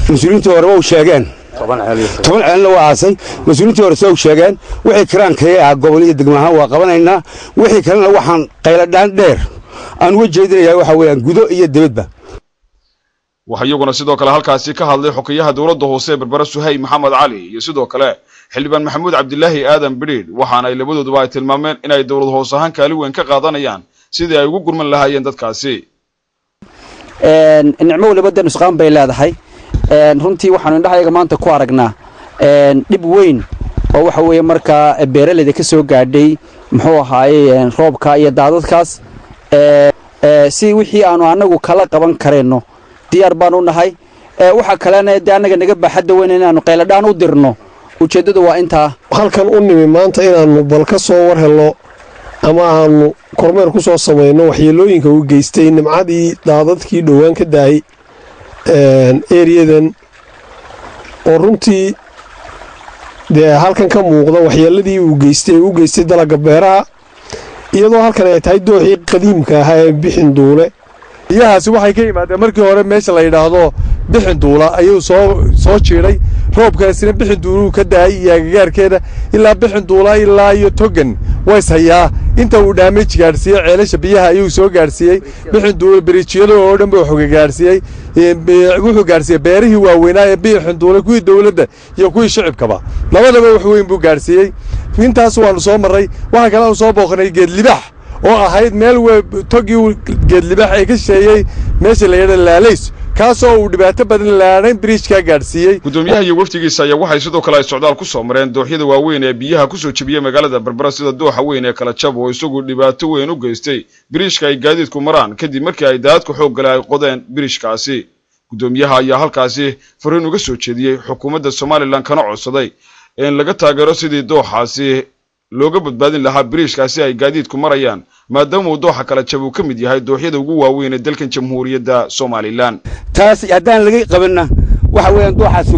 mas-uuliyiintii horeba u sheegeen, 10 ceelna waa aasay. Mas-uuliyiintii hore sida u sheegeen, wixii karaankaya ah gobol iyo degmo ahaan waa qabanaynaa. Wixii kalena waxaan qayladhaan dheer aan uga jeedinayaa waxa weeyaan gudo iyo dibadba. Waxaa iyaguna sidoo kale halkaasi ka hadlay xokeyaha dowladda hoose ee Berbera Suhay Maxamed Cali iyo sidoo kale xildhibaan Maxamuud Cabdilaahi Aadan Bidhiidh, waxaana ay labadooduba ay tilmaameen inay dowlad hoose ahaan kaalin weyn ka qaadanayaan sidii ay ugu gurman lahaayeen dadkaasi. Nicmo waliba dee nusqaan bay leedahay. Runtii waxaanu indhahayaga maanta ku aragnaa dhib weyn oo waxa weeye markaa beeralayda ka soo gaadhay, muxuu ahaaye, roobka iyo daadadkaas. Si wixii aanu annagu kala qaban karayno diyaar baan u nahay. Waxa kalena dee annaga naga baaxadda weyn inaanu qayladhaan u dirno. Ujeeddadu waa intaa. Halkan u nimi maanta inaannu bal ka soo war helno ama aanu kormeer ku soo samayno waxyeelooyinka uu geystay nimcadii daadadkii dhowaan ka daayay eriyadan, oo runtii dee halkan ka muuqda waxyeeladii uu geystay, u geystay dalagga beeraha, iyadoo halkan ay tahay dooxii qadiimka ahaa ee Bixinduule. Biyahaasi waxay ka yimaadeen markii hore meesha la yidhaahdo Bixinduula ayuu soo jiidhay roobkaasina. Bixinduuluu ka daayay iyo agagaarkeeda, ilaa Bixinduula ilaa iyo Togan ways hayaa. Inta uu damage gaadhsiiyey ceelasha biyaha ayuu soo gaadhsiiyey Bixinduula, biriijyada oo dhan buu xoga gaadhsiiyey. Wuxuu gaadhsiiyey beerihii waaweynaa ee Bixinduula, kuwii dowladda iyo kuwii shicibkaba labadaba wax weyn buu gaadhsiiyey. Intaas waanu soo marray. Waxaa kale aanu soo booqnay Geedlibax oo ahayd meel togii Geedlibax ee ka shisheeyey meesha la yidha Laalays, kaasoo uu dhibaato badan laadhayn bridge-kaa gaadhsiiyey. Gudoomiyaha iyo wafdigiisa ayaa waxay sidoo kale ay socdaal ku soo mareen dooxyada waaweyn ee biyaha kusoo jebiyey magaalada Berbera, sida dooxa weyn ee Kala Jab oo isagu dhibaato weyn u geystay biriishka ay gaadiidku maraan, kadib markii ay daadadku xooggale ay qodeen biriishkaasi. Gudoomiyaha ayaa halkaasi fariin uga soo jeediyey xukuumadda Somaliland, kana codsaday in laga taageero sidii dooxaasi looga badbaadin lahaa biriishkaasi ay gaadiidku marayaan, maadaama uu dooxa Kala Jab uu ka mid yahay dooxyada ugu waaweyn ee dalkan Jamhuuriyadda Somaliland. Taas haddaan laga qabanna waxa weeyaan dooxaas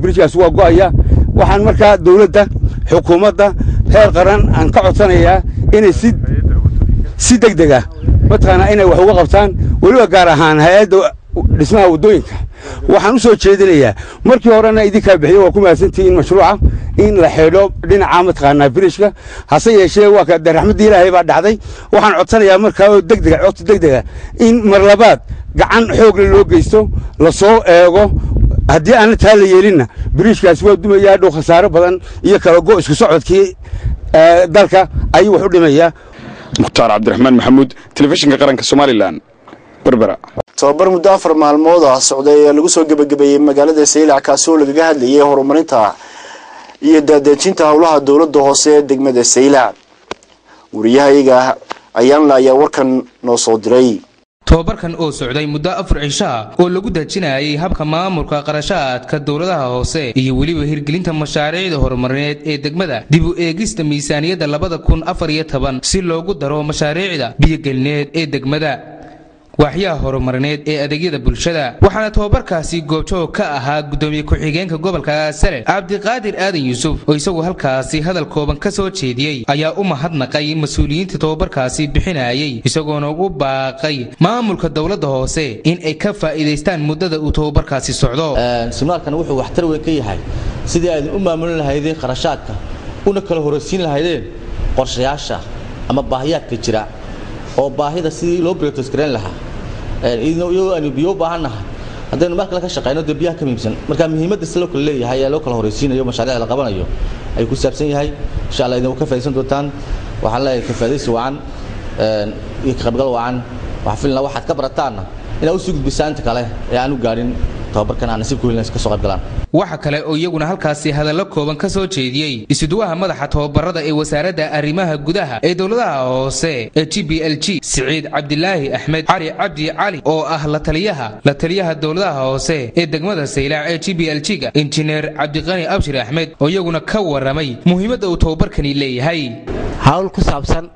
biriishkaas waa go'aya. Waxaan markaa dowladda, xukuumadda heer qaran aan ka codsanayaa inay si deg deg ah mataqaanaa inay wax uga qabtaan, weliba gaar ahaan hay-adda dhismaha waddooyinka. Waxaan u soo jeedinayaa, markii horena idinkaa bixiyo, waa ku mahadsantihiin mashruuca in la xidho dhinaca mataqaanaa biriishka, hase yeeshee waa ka dee raxmaddii Ilaahay baa dhacday. Waxaan codsanayaa markaa oo degdega, codsi degdega, in mar labaad gacan xoogle loo geysto, lasoo eego. Haddii aan taa la yeelinna biriishkaasi waa dumayaa dhow, khasaaro badan iyo kala go' isku socodkii dalka ayuu wax u dhimayaa. Mukhtaar Cabdiraxmaan Maxamuud, Telefishinka Qaranka Somaliland, Berbera. Tababar muddo 4 maalmood ah socday ayaa lagu soo gebagabeeyey magaalada Saylac, kaasi oo lagaga hadlayay horumarinta iyo daadejinta howlaha dowladda hoose ee degmada Saylac. Wariyahayaga Ayaanla ayaa warkan noo soo diray. Tobabarkan oo socday muddo 4 cisho ah oo lagu dejinayay habka maamulka qarashaadka dowladaha hoose iyo weliba hirgelinta mashaariicda horumarineed ee degmada, dib u eegista miisaaniyadda 2014 si loogu daro mashaariicda biyogelineed ee degmada. Waaxyaha horumarineed ee adeegyada bulshada. Waxaana tobabarkaasi goobjoog ka ahaa gudoomiye ku-xigeenka gobolka Salel, Cabdiqaadir Aadan Yuusuf, oo isagu halkaasi hadal kooban ka soo jeediyey ayaa u mahadnaqay mas-uuliyiinta tobabarkaasi bixinayay, isagoona ugu baaqay maamulka dowladda hoose in ay ka faa'iidaystaan muddada uu tobabarkaasi socdo. Siminaarkan wuxuu waxtar weyn ka yahay sidii aydin u maamulin lahaydeen kharashaadka, una kala horaysiin lahaydeen qorshayaasha ama baahiyaadka jira, oo baahida sidii loo prioritize gareyn lahaa. Iyadoo aynu biyo u baahan nahay, haddaynu mar kale ka shaqeyno, dee biyaha ka muhiimsan. Marka muhiimadda si loo kala leeyahay ee loo kala horaysiinayo mashaariicda la qabanayo ayuu ku saabsan yahay. Insha Allah idin ka faa'iidaysan doontaan. Waxaan leeyahay ka faa'iidaysi wacan iyo ka qaybgal wacan. Waxaan filinaa waxaad ka barataanna inaad usii gudbisaan inta kale ee aan u gaadhin tababarkan, aan nasiib ku helin ka soo qayb galaan. Waxa kale oo iyaguna halkaasi hadallo kooban ka soo jeediyey isuduwaha madaxa tababarada ee wasaaradda arrimaha gudaha ee dowladaha hoose ee GPLG, Siciid Cabdilaahi Axmed, Cali Cabdi Cali oo ah la taliyaha dowladaha hoose ee degmada Saylac ee GPLG ga, injineer Cabdiqani Abshir Axmed, oo iyaguna ka waramay muhiimadda uu tababarkani leeyahay. Hawl ku saabsan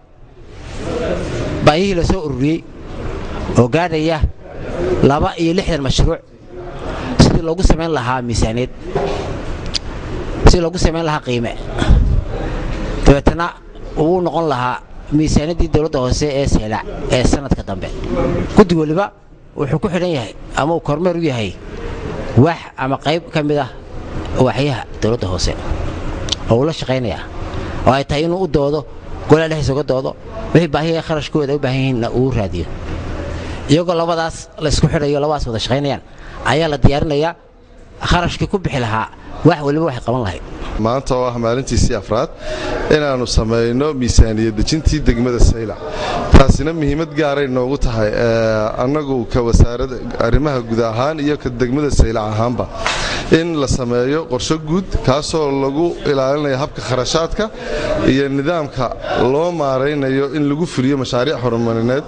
baahihii la soo ururiyey oo gaadhaya 62 mashruuc, sidii loogu samayn lahaa miisaaniyad, sidii loogu samayn lahaa qiime, dabeetana uu noqon lahaa miisaaniyaddii dowladda hoose ee Saylac ee sanadka dambe. Guddi weliba wuxuu ku xidhan yahay ama uu kormeer u yahay waax ama qayb ka mid ah waaxyaha dowladda hoose oo uu la shaqaynaya, oo ay tahay inuu u doodo, golaha dhexdiisa uga doodo, wixii baahiya kharashkooda u baahan yihiinna uu raadiyo. Iyagoo labadaas la isku xidhayo, labadaas wada shaqaynayaan, ayaa la diyaarinayaa kharashkii ku bixi lahaa wax waliba waxay qaban lahayd. Maanta oo ah maalintiisii afraad inaannu samayno miisaaniyad dejintii degmada Saylac, taasina muhiimad gaaray noogu tahay annagu ka wasaaradda arrimaha guud ahaan iyo ka degmada Saylac ahaanba, in la sameeyo qorshe guud kaasoo lagu ilaalinayo habka kharashaadka iyo nidaamka loo maaraynayo in lagu fuliyo mashaariic horumarineed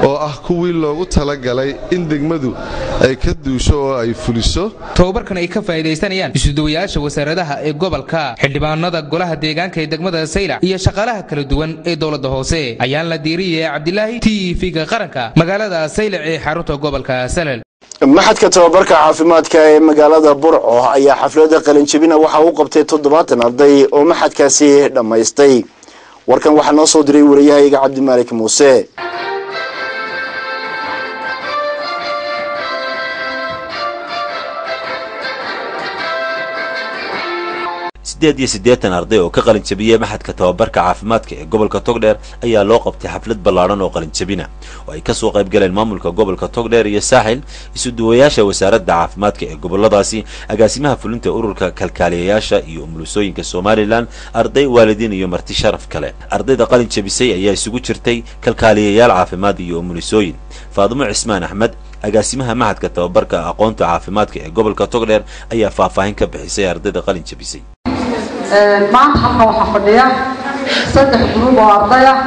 oo ah kuwii loogu talagalay in degmadu ay ka duusho oo ay fuliso. Tobabarkan ay ka faa'iidaysanayaan isuduwayaasha wasaaradaha ee gobolka, xildhibaanada golaha deegaanka ee degmada Saylac iyo shaqaalaha kala duwan ee dowladda hoose ayaan la diiriyay. Cabdilaahi, TV-ga Qaranka, magaalada Saylac ee xarunta gobolka Salal. Maxadka tababarka caafimaadka ee magaalada Burco ayaa xafladda qalinjebina waxa uu qabtay 70 arday oo maxadkaasi dhammaystay. Warkan waxaa noo soo diray wariyahayaga Cabdimaalik Muuse. 88 arday oo ka qalin jabiyey maxadka tababarka caafimaadka ee gobolka Togdheer ayaa loo qabtay xaflad ballaadhan oo qalin jabina, oo ay kasoo qayb galeen maamulka gobolka Togdheer iyo Saaxil, isuduwayaasha wasaaradda caafimaadka ee goboladaasi, agaasimaha fulinta ururka kalkaaliyayaasha iyo umulisooyinka Somaliland, arday, waalidiin iyo marti sharaf kale. Ardayda qalin jabisay ayaa isugu jirtay kalkaaliyayaal caafimaad iyo umulisooyin. Faadimo Cismaan Axmed, agaasimaha maxadka tababarka aqoonta caafimaadka ee gobolka Togdheer, ayaa faahfaahin ka bixisay ardayda qalin jabisay. Maanta halkan waxaa fadhiya saddex group oo arday ah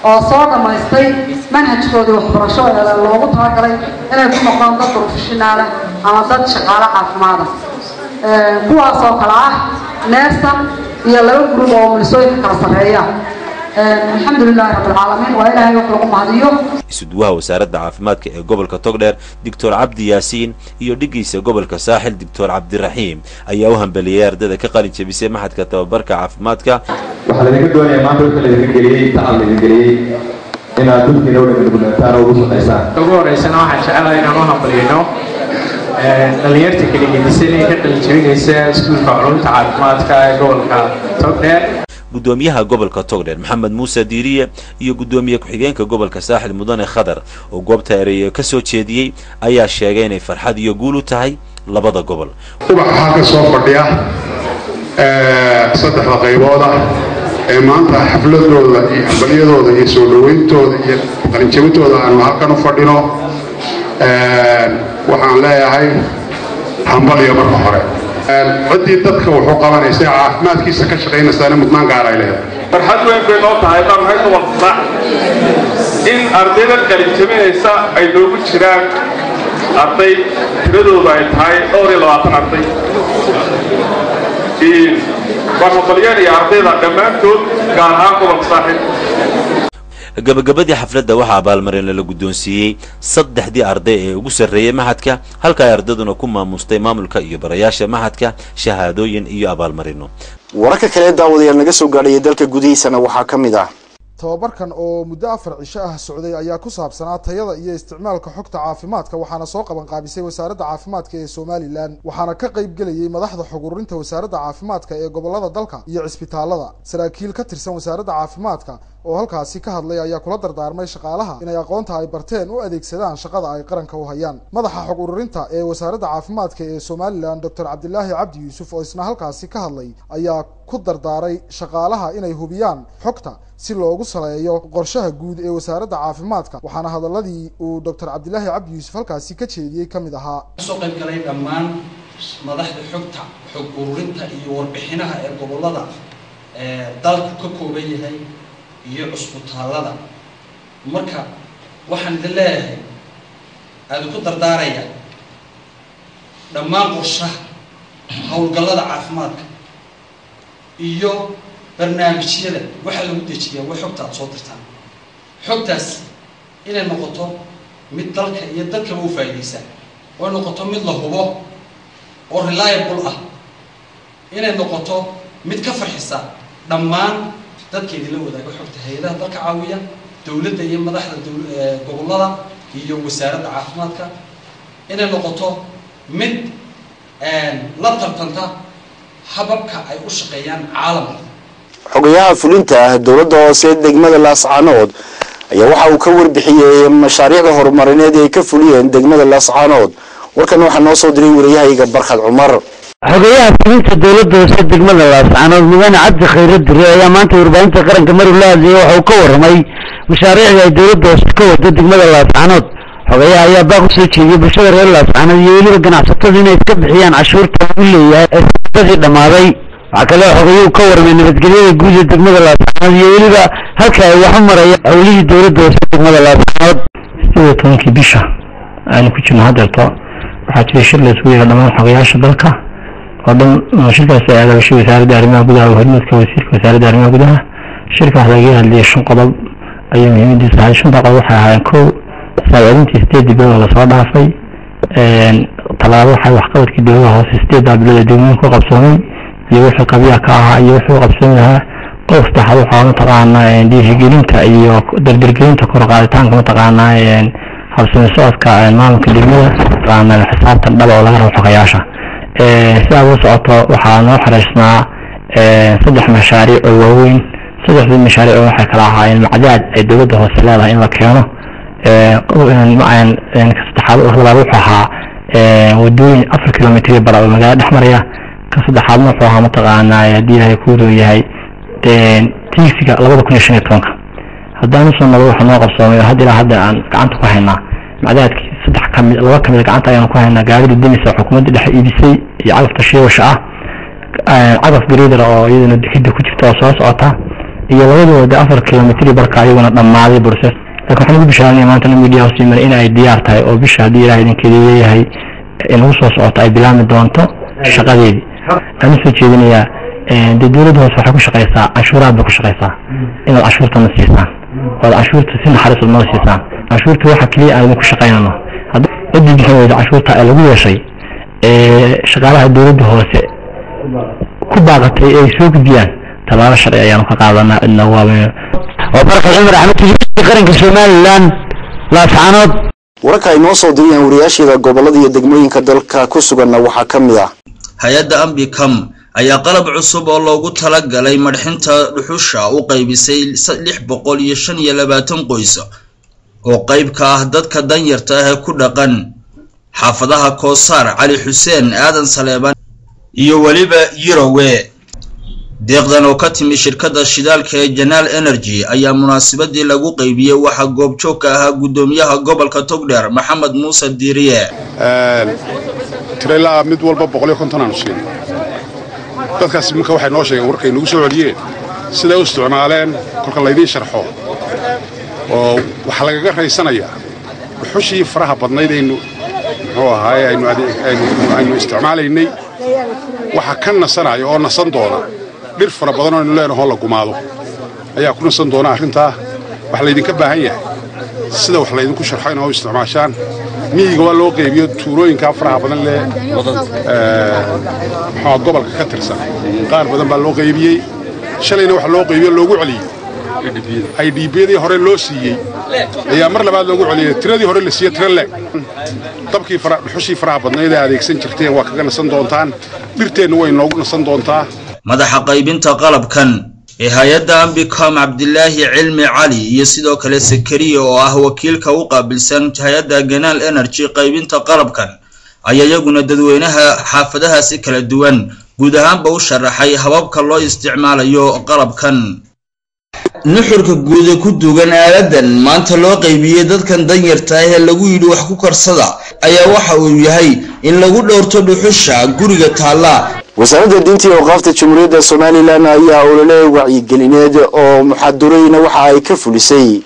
oo soo dhammaystay manhajkoodii waxbarasho ee loogu talagalay inay ku noqdaan dad professional ah ama dad shaqaale caafimaada, kuwaas oo kale ah nursing iyo laba group oo umulisooyinka kala sarreeya. Alxamdulilaahi rabbilcaalamiin, waa Ilaahay wax lagu mahadiyo. Isuduwaha wasaaradda caafimaadka ee gobolka Togdheer, Doctor Cabdi Yaasiin, iyo dhigiisa gobolka Saaxil, Doctor Cabdiraxiim, ayaa u hambeliyey ardayda ka qalin jebisay maxadka tababarka caafimaadka. Waxaa laydinka doonayaa maanta wixii laydinka geliyey, tacab laydin geliyey, inaad dadkiina u dhegdhegnataan oo ugu shaqaysaan. Ugu horeysana waxaan jecelahay inaan u hambaliyno dhalinyarta kala gedisan ee ka qalin jebinaysa iskuulka culumta caafimaadka ee gobolka Togdheer. Gudoomiyaha gobolka Togdheer, Maxamed Muuse Diiriye, iyo gudoomiye ku-xigeenka gobolka Saaxil, Mudane Khadar, oo goobta ereyo ka soo jeediyey ayaa sheegay inay farxad iyo guul u tahay labada gobol. Ubaxa halka soo fadhiya saddexda qaybooda ee maanta xafladooda iyo hambalyadooda iyo soo dhawayntooda iyo qalinjabintooda aanu halkan u fadhino, waxaan leeyahay hambalyo marka hore. Ciddii dadka wuxuu qabanaysa, caafimaadkiisa ka shaqaynaysaana, mudnaan gaar ay leedahay. Farxad weyn bay noo tahay baa maxay gobolka Saaxil in ardayda qalinjabinaysa ay noogu jiraan arday tiradoodu ay tahay dhowr iyo 20 arday. Waan hambalyeynaya ardayda dhammaantood, gaar ahaan gobolka Saaxil. Gabagabadii xafladda waxaa abaalmarin lala guddoonsiiyey saddexdii arday ee ugu sarreeyey maxadka, halka ay ardayduna ku maamustay maamulka iyo barayaasha maxadka shahaadooyin iyo abaalmarino. Wararka kale daawadayaal naga soo gaadhaya dalka gudihiisana waxaa ka mid ah Tababarkan oo muddo 4 cisho ah socday ayaa ku saabsanaa tayada iyo isticmaalka xogta caafimaadka, waxaana soo qaban qaabisay Wasaaradda Caafimaadka ee Somaliland, waxaana ka qayb gelayay madaxda xog ururinta Wasaaradda Caafimaadka ee gobolada dalka iyo cisbitaalada. Saraakiil ka tirsan Wasaaradda Caafimaadka oo halkaasi ka hadlay ayaa kula dardaarmay shaqaalaha inay aqoonta ay barteen u adeegsadaan shaqada ay qaranka u hayaan. Madaxa xog ururinta ee Wasaaradda Caafimaadka ee Somaliland, Doctor Cabdilaahi Cabdi Yuusuf, oo isna halkaasi ka hadlay ayaa ku dardaaray shaqaalaha inay hubiyaan xogta si loogu saleeyo qorshaha guud ee Wasaaradda Caafimaadka, waxaana hadaladii uu Doctor Cabdilaahi Cabdi Yuusuf halkaasi ka jeediyey ka mid ahaa: Kasoo qayb galay dhammaan madaxda xogta, xog ururinta iyo warbixinaha ee gobolada dalku ka kooban yahay iyo cusbitaallada. Marka waxaan idin leeyahay, aada ku dardaaraya, dhammaan qorshaha howlgallada caafimaadka iyo barnaamijyada waxaa lagu dejiyaa waa xogta aada soo dirtaan. Xogtaas inay noqoto mid dalka iyo dadkaba u faa'iidaysa, oo noqoto mid la hubo oo reliable ah, inay noqoto mid ka farxisa dhammaan dadka idinla wadaaga xogta, hay-adaha dalka caawiya, dowladda iyo madaxda gobollada iyo Wasaaradda Caafimaadka, inay noqoto mid la tartanta hababka ay u shaqeeyaan caalamka. Xogayaha fulinta dowladda hoose degmada Laascaanood ayaa waxa uu ka warbixiyey mashaariicda horumarineed ee ay ka fuliyeen degmada Laascaanood. Warkan waxaa noo soo diray wariyahayga Barkhad Cumar. Xogayaha fulinta dowladda hoose degmada Laascaanood, mudane Cabdi Khayre Dire, ayaa maanta warbaahinta qaranka maruu la hadlayay waxa uu ka warramay mashaariicda ay dowladda hoose ka wado degmada Laascaanood. Xogayaha ayaa baaq usoo jeediyey bulshada reer Laascaanood iyo weliba ganacsatadu inay iska bixiyaan cashuurta lagu leeyahay ee sanadadii dhammaaday. Waxaa kale oo xogayuhu ka warramay nabadgelyada guud ee degmada Laascaanood iyo weliba halka ay wax u marayaan howlihii dowladda hoose degmada Laascaanood. 18-kii bisha aynu ku jirno haddeerto waxaa jiray shir la isugu yeeray dhammaan xogayaasha dalka oo dhan. Shirkaasi ay agaashay Wasaaradda Arrimaha Gudaha oo hormuudka wasiirka Wasaaradda Arrimaha Gudaha. Shirka waxaa lagaga hadlayay shan qodob ayay muhiimadiisu ahay. Shanta qodob waxay ahaayeen: kow, xisaab celintii 8-dii bilood oo lasoo dhaafay; talaabo, waxay waxqabadkii dowladaha hoose 8-daa bilood ee degmooyinka ku qabsoomay iyo wixii qabyaha ka ahaa iyo wuxuu qabsoon lahaa; qodob saddexaad, waxaa mataqaanaa dhiirigelinta iyo dardargelinta kor u qaaditaanka mataqaanaa habsami socodka maamulka degmada, mataqaanaa xisaabtan dhaba oo laga rabo xogayaasha. Si aad u socoto, waxaa noo xareysnaa saddex mashaariic oo waaweyn. Saddexdii mashaariic oo waxay kala ahaayeen macdaad ay dowladda hoose leedahay in la keeno, ka saddexaad labaad wuxuu ahaa wadooyin 4 kilomitr bara oo magaalada dhex maraya, ka saddexaadna wuxuu ahaa mataqaanaa haddii Ilaahay kuu yahay tiigsiga 2015-ka. Haddaan usoo noqdo, waxaa noo qabsoomay oo hadda ilaa hadda aan gacanta ku haynaa macdaadkii saddex kamid, laba kamid gacanta ayaanu ku haynaa: gaarida demisa xukuumadda dhexe iibisay iyo cagafta shiiwasha ah, cagaf grader oo iyadana dixidda ku jirta oo soo socota, iyo labadooda de 4 kilomitr barka ayaguna dhammaaday process. Laakiin waxaan ugu bishaaranaya maanta media house yimid in ay diyaar tahay oo bisha haddii Ilahay idinkeeda leeyahay inagu soo socoto ay bilaami doonto shaqadeedii. Aan usoo jeedinayaa dee dowladda hoose waxay ku shaqaysaa canshuuraad bay ku shaqaysaa, inaad canshuurtana siisaan oo aad canshuurta si naxariis noo siisaan. Canshuurta waxa keliya aan idinku shaqaynano. Haddii ciddii bixin weyda canshuurta ee lagu yeeshay ee shaqaalaha dowladda hoose ku baaqatay ay soo gudbiyaan, tallaabo sharci ayaanu ka qaadanaa cidna waaba. Oo Barkad Cumar Axmed, TV Qaranka Somaliland, Laascaanood. Wararka ay noo soo diriyaan wariyaasheeda gobolada iyo degmooyinka dalka ku suganna waxaa ka mid ah Hay-adda Ambicam ayaa qalab cusub oo loogu talagalay madxinta dhuxusha u qaybisay 625 qoys oo qayb ka ah dadka danyarta ah ee ku dhaqan xaafadaha Koosaar, Cali Xuseen, Aadan Saleebaan iyo weliba Yirowe. Deeqdan oo ka timi shirkadda shidaalka ee Janaal Energy ayaa munaasabadii lagu qaybiyey waxaa goobjoog ka ahaa guddoomiyaha gobolka Togdheer, Maxamed Muuse Diiriye. Tirelaa mid walba 150 aanu siinay dadkaas. Marka waxay noo sheegeen warkay nagu soo celiyeen siday u isticmaaleen kolka laydiin sharxo oo waxaa lagaga raysanayaa dhuxushii faraha badnayd aynu muxuu ahaaye aynu isticmaalaynay. Waxa ka nasanaya oo nasan doona dhir fara badan oo aynu leenahoo la gumaado ayaa ku nasan doona arrintaa. Waxaa laydinka baahan yahay sida wax laydinku sharxo inaa u isticmaashaan. Miyiga waa loo qaybiyo, tuulooyinkaa faraha badan leh muxuu gobolka ka tirsan, qaar badan baa loo qaybiyey. Shalayna waxa loo qaybiyo loogu celiyey IDP-yadii hore loo siiyey ayaa mar labaad loogu celiyey, tiradii hore la siiyey tiro leeg. Dabkii dhuxushii faraha badnayd ee adeegsan jirteen waa kaga nasan doontaan, dhirteennu way noogu nasan doontaa. Madaxa qaybinta qalabkan ee hay-adda Ambicom, Cabdilaahi Cilmi Cali, iyo sidoo kale Sakariya oo ah wakiilka u qaabilsan hay-adda Ganaal Energy qaybinta qalabkan, ayaa iyaguna dadweynaha xaafadahaasi kala duwan guud ahaanba u sharaxay hababka loo isticmaalayo qalabkan. Nuxurka guuda ku dugan aaladan maanta loo qaybiyey dadkan danyarta ah ee lagu yidhi wax ku karsada ayaa waxa uu yahay in lagu dhowrto dhuxusha guriga taalla. Wasaaradda Diinta iyo Awqaafta Jamhuuriyadda Somalilan ayaa olole wacyigelineed oo muxaadureyna waxa ay ka fulisay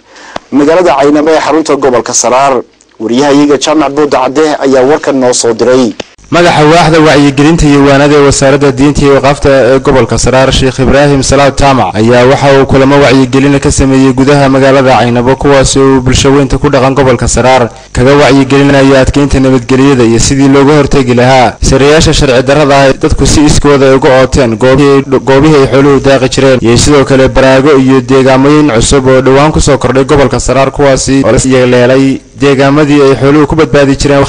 magaalada Caynaba ee xarunta gobolka Saraar. Wariyahayaga Jaamac Booda Cadde ayaa warkan noo soo diray. Madaxa waaxda wacyigelinta iyo waanada ee Wasaaradda Diinta iyo Waqaafta ee gobolka Saraar, Sheekh Ibraahim Salaad Jaamac, ayaa waxa uu kulamo wacyigelina ka sameeyey gudaha magaalada Caynabo, kuwaasi uu bulshaweynta ku dhaqan gobolka Saraar kaga wacyigelinayo adkeynta nabadgelyada iyo sidii looga hortegi lahaa sarayaasha sharci darrada ah dadku si iskooda ay uga ooteen goobihii ay xooluhu daaqi jireen, iyo sidoo kale baraago iyo deegaamooyin cusub oo dhowaan kusoo kordhay gobolka Saraar, kuwaasi oo la yeeleelay deegaamadii ay xooluhu ku badbaadi jireen.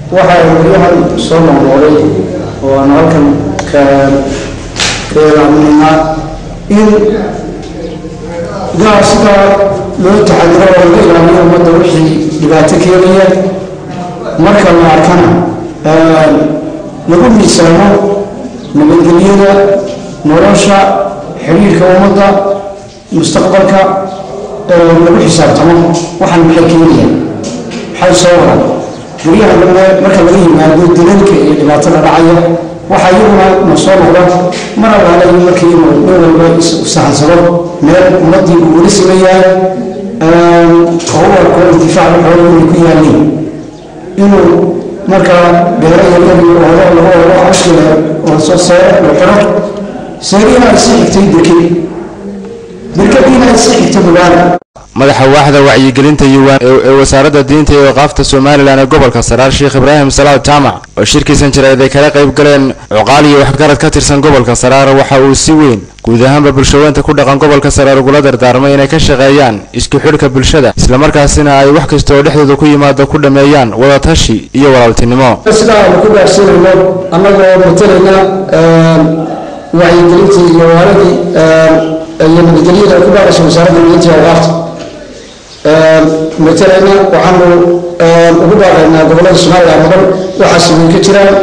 Waxaa waryahan soo noqnoqday oo aan halkan ka ilaaminaynaa in gaa sidaa loo taxadiro oo laga ilaaliyo ummadda wixii dhibaato keenaya. Marka la arkana lagu miisaamo nabadgelyada, nolosha, xidhiirka ummadda, mustaqbalka lagu xisaabtamo. Waxaan maxay keenayaan, maxay soo waran guryaha dambe? Marka laga yimaado dilalka iyo dhibaatada dhacaya, waxaa iyaguna na soo noqda mar allaale markii inuu nin walba sahansado meel ummaddii uu weli siman yahay oo u arko intifaac xoolo inay ku yaalliin, inuu markaa beero yaryar iyo oodo lagu oodo cawshkii oo soo seere loo xiro, seerihiina ay sii xigtay derked, derkadiina ay sii xigtay magaalo. Madaxa waaxda wacyigelinta ee Wasaaradda Diinta iyo Waqaafta Somalilan ee gobolka Saraar, Sheekh Ibraahim Salaad Jaamac, oo shirkiisan jireed ay kala qayb galeen cuqaal iyo waxgarad ka tirsan gobolka Saraar, waxa uu si weyn guud ahaanba bulshaweynta ku dhaqan gobolka Saraar ugula dardaarmay inay ka shaqeeyaan isku xidhka bulshada, islamarkaasina ay wax kasta oo dhexdooda ku yimaada ku dhameeyaan wadatashi iyo walaaltinimo. Sidaa aanu ku gaarsiinayno annagoo matalayna wacyigelintii iyo waaradii iyo nabadgelyada ay ku baaqayso Wasaaradda Diinta iyo Awqaafta matalayna, waxaanu ugu baaqaynaa gobollada Somaliland oo dhan waxaas way ka jiraan,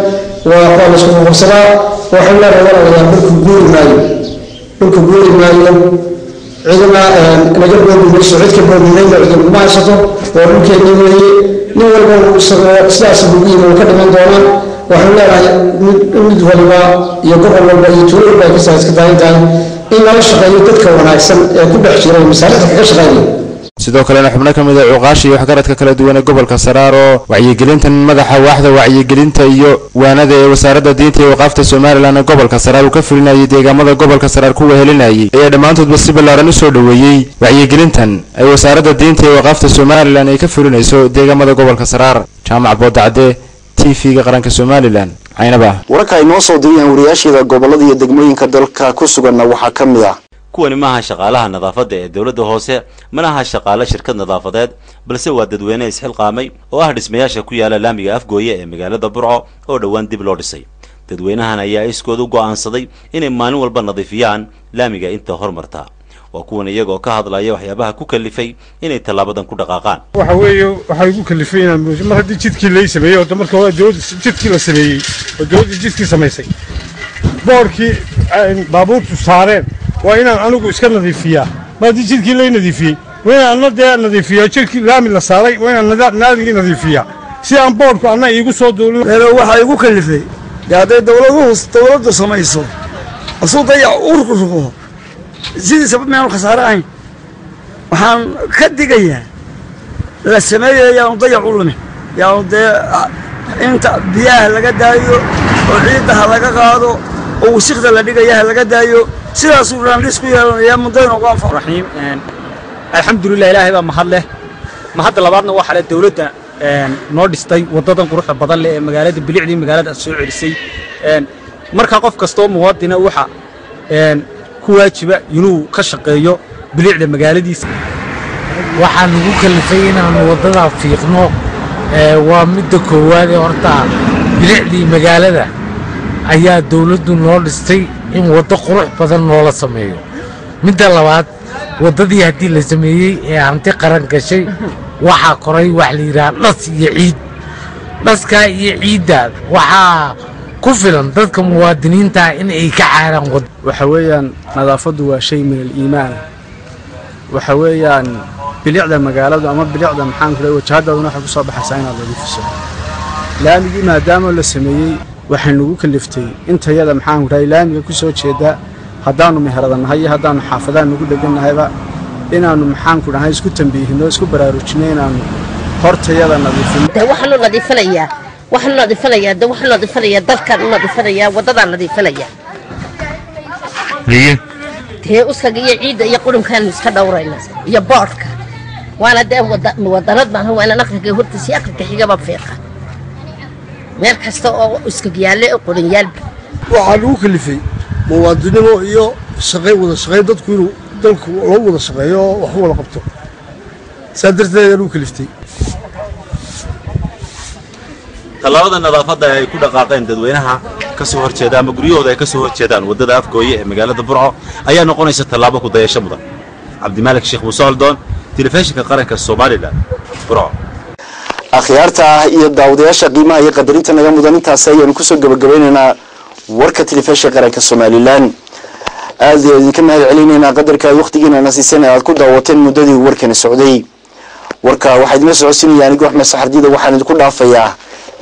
waa la isku qabsadaa. Waxay leedahay walaalayaal, dhulku guuri maayo, dhulku guuri maayo, cidina naga boobi mayso, cid ka boobimayna cidi naguma haysato, waa dhulkeennii weeye. Nin walba isagoo sidaas ugu yimi uu ka dhiman doonaa. Waxaan leenahay mid waliba iyo gobol walba iyo tuulo walba ay kasaa iska daayan tahay in lala shaqeeyo dadka wanaagsan ee ku dhex jira masaalixda kaga shaqeynaya. Sidoo kalena xubno ka mid a cuqaasha iyo waxgaradka kala duwan ee gobolka Saraar oo wacyigelintan madaxa waaxda wacyigelinta iyo waanada ee Wasaaradda Diinta iyo Waqaafta Somalilan ee gobolka Saraar uu ka fulinayay deegaamada gobolka Saraar ku wehelinayay ayaa dhammaantoodba si ballaaran u soo dhoweeyey wacyigelintan ay Wasaaradda Diinta iyo Waqaafta Somalilan ay ka fulinayso deegaamada gobolka Saraar. Jaamac Boodacde, TV-ga Qaranka Somalilan, Caynaba. Wararka ay noo soo diriyaan wariyaasheeda gobolada iyo degmooyinka dalka ku suganna waxaa ka mid ah: Kuwani maaha shaqaalaha nadaafadda ee dowladda hoose, mana aha shaqaale shirkad nadaafadeed, balse waa dadweyne isxilqaamay oo ah dhismayaasha ku yaala laamiga Afgooye ee magaalada Burco oo dhowaan dib loo dhisay. Dadweynahan ayaa iskood u go'aansaday inay maalin walba nadiifiyaan laamiga inta hormarta. Waa kuwan iyagoo ka hadlaya waxyaabaha ku kalifay inay tallaabadan ku dhaqaaqaan. Waxa weeye waxaa igu kalifay inaan mar haddii jidkii lay sameeyey oo marka hore dowladda jidkii la sameeyey oo dowladda jidkii samaysay, boorkii baabuurtu saareen waa inaan anigu iska nadiifiyaa. Mar haddii jidkii lay nadiifiyey, waa inaan anna dee nadiifiyaa jidkii laami la saaray, waa inaan laamigii nadiifiyaa si aan boorku anna iigu soo duulin. Waxaa igu kalifay dee hadday dowladuhu dowladdu samayso asuu dayac u ruqruqo sidiisaba miyaanu khasaare ahayn. Waxaan ka digayaa la sameeyaya yaanu dayac u lumin, yaanu dee inta biyaha laga daayo oo ciidda ha laga qaado oo wasikda la dhigaya ha laga daayo, sidaasuu raandhis ku yeelanayaa mudayna ugu anfac. Raxiim. Alxamdulilah, Ilaahay baa mahad leh. Mahadda labaadna waxaa leh dowladda noo dhistay waddadan quruxda badan leh ee magaalada, bilicdii magaalada soo celisay. Marka qof kastoo muwaadina waxa ku waajiba inuu ka shaqeeyo bilicda magaaladiisa. Waxaa nagu kalifay inaanu waddadaa fiiqno waa midda koowaad ee horta bilicdii magaalada ayaa dowladdu noo dhistay in waddo qurux badan noola sameeyo. Midda labaad, waddadii haddii la sameeyey ee hanti qaran gashay, waxaa koray wax la yidhaha dhas iyo ciid. Dhaskaa iyo ciidda waxaa ku filan dadka muwaadiniinta in ay ka caaraan wadda. Waxa weeyaan, nadaafaddu waa shay min al-iimaana. Waxa weeyaan, bilicda magaaladu ama bilicda, maxaan ku leeyahay, wajahadaaduna waxay ku soo baxaysaa inaad nadiifiso. Laamigii maadaama la sameeyey, waxay nagu kaliftay intayada, maxaan ku dhahay, laamiga ku soo jeeda, haddaannu meherada nahay iyo haddaannu xaafadaha nagu dhegan nahayba, inaannu, maxaan ku dhahay, isku tambiihino, isku baraarujino inaannu hortayada nadiifino. De waxaanu nadiifinayaa, waxaanu nadiifinayaa, de waxaanu nadiifinayaa dalkaan u nadiifinayaa, waddadaan nadiifinayaa. Dee uskaga iyo ciidda iyo qurunkaanu iska dhowrayna iyo boodhka. Waana dee wadanad maaha, waa inaan aqalka hortiisa iyo aqalka xigaba fiiqa, meel kasta oo uskag yaalle oo qurun yaalba. Waxaa lagu kalifay muwaadinimo iyo shaqay, wada shaqayn, dadku inuu dalku loo wada shaqeeyo oo wax u wada qabto. Saa darteed ayaa lagu kaliftay. Tallaabada nadaafadda ay ku dhaqaaqeen dadweynaha ka soo horjeeda ama guryahooda ay ka soo horjeedaan waddada Afgooye ee magaalada Burco ayaa noqonaysa tallaabo ku dayasho mudan. Cabdimaalik Sheekh Muuse Oldoon, Telefishinka Qaranka Somaliland, Burco. Akhyaarta iyo daawadayaasha qiimaha iyo qadarinta naga mudan, intaasi ayaanu kusoo gabagabeynaynaa warka Telefishinka Qaranka Somaliland. Aad ayaan idinka mahad celinaynaa qadarka aad waqtigiina na siiseen ee aad ku daawateen muddadii warkani socday. Warka waxaa idinla socodsiinaya anigu Axmed Saxardiida. Waxaan idinku dhaafayaa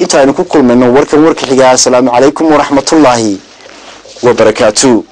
intaaynu ku kulmayno warkan warka xiga. Asalaamu calaykum waraxmatullaahi wabarakaatu.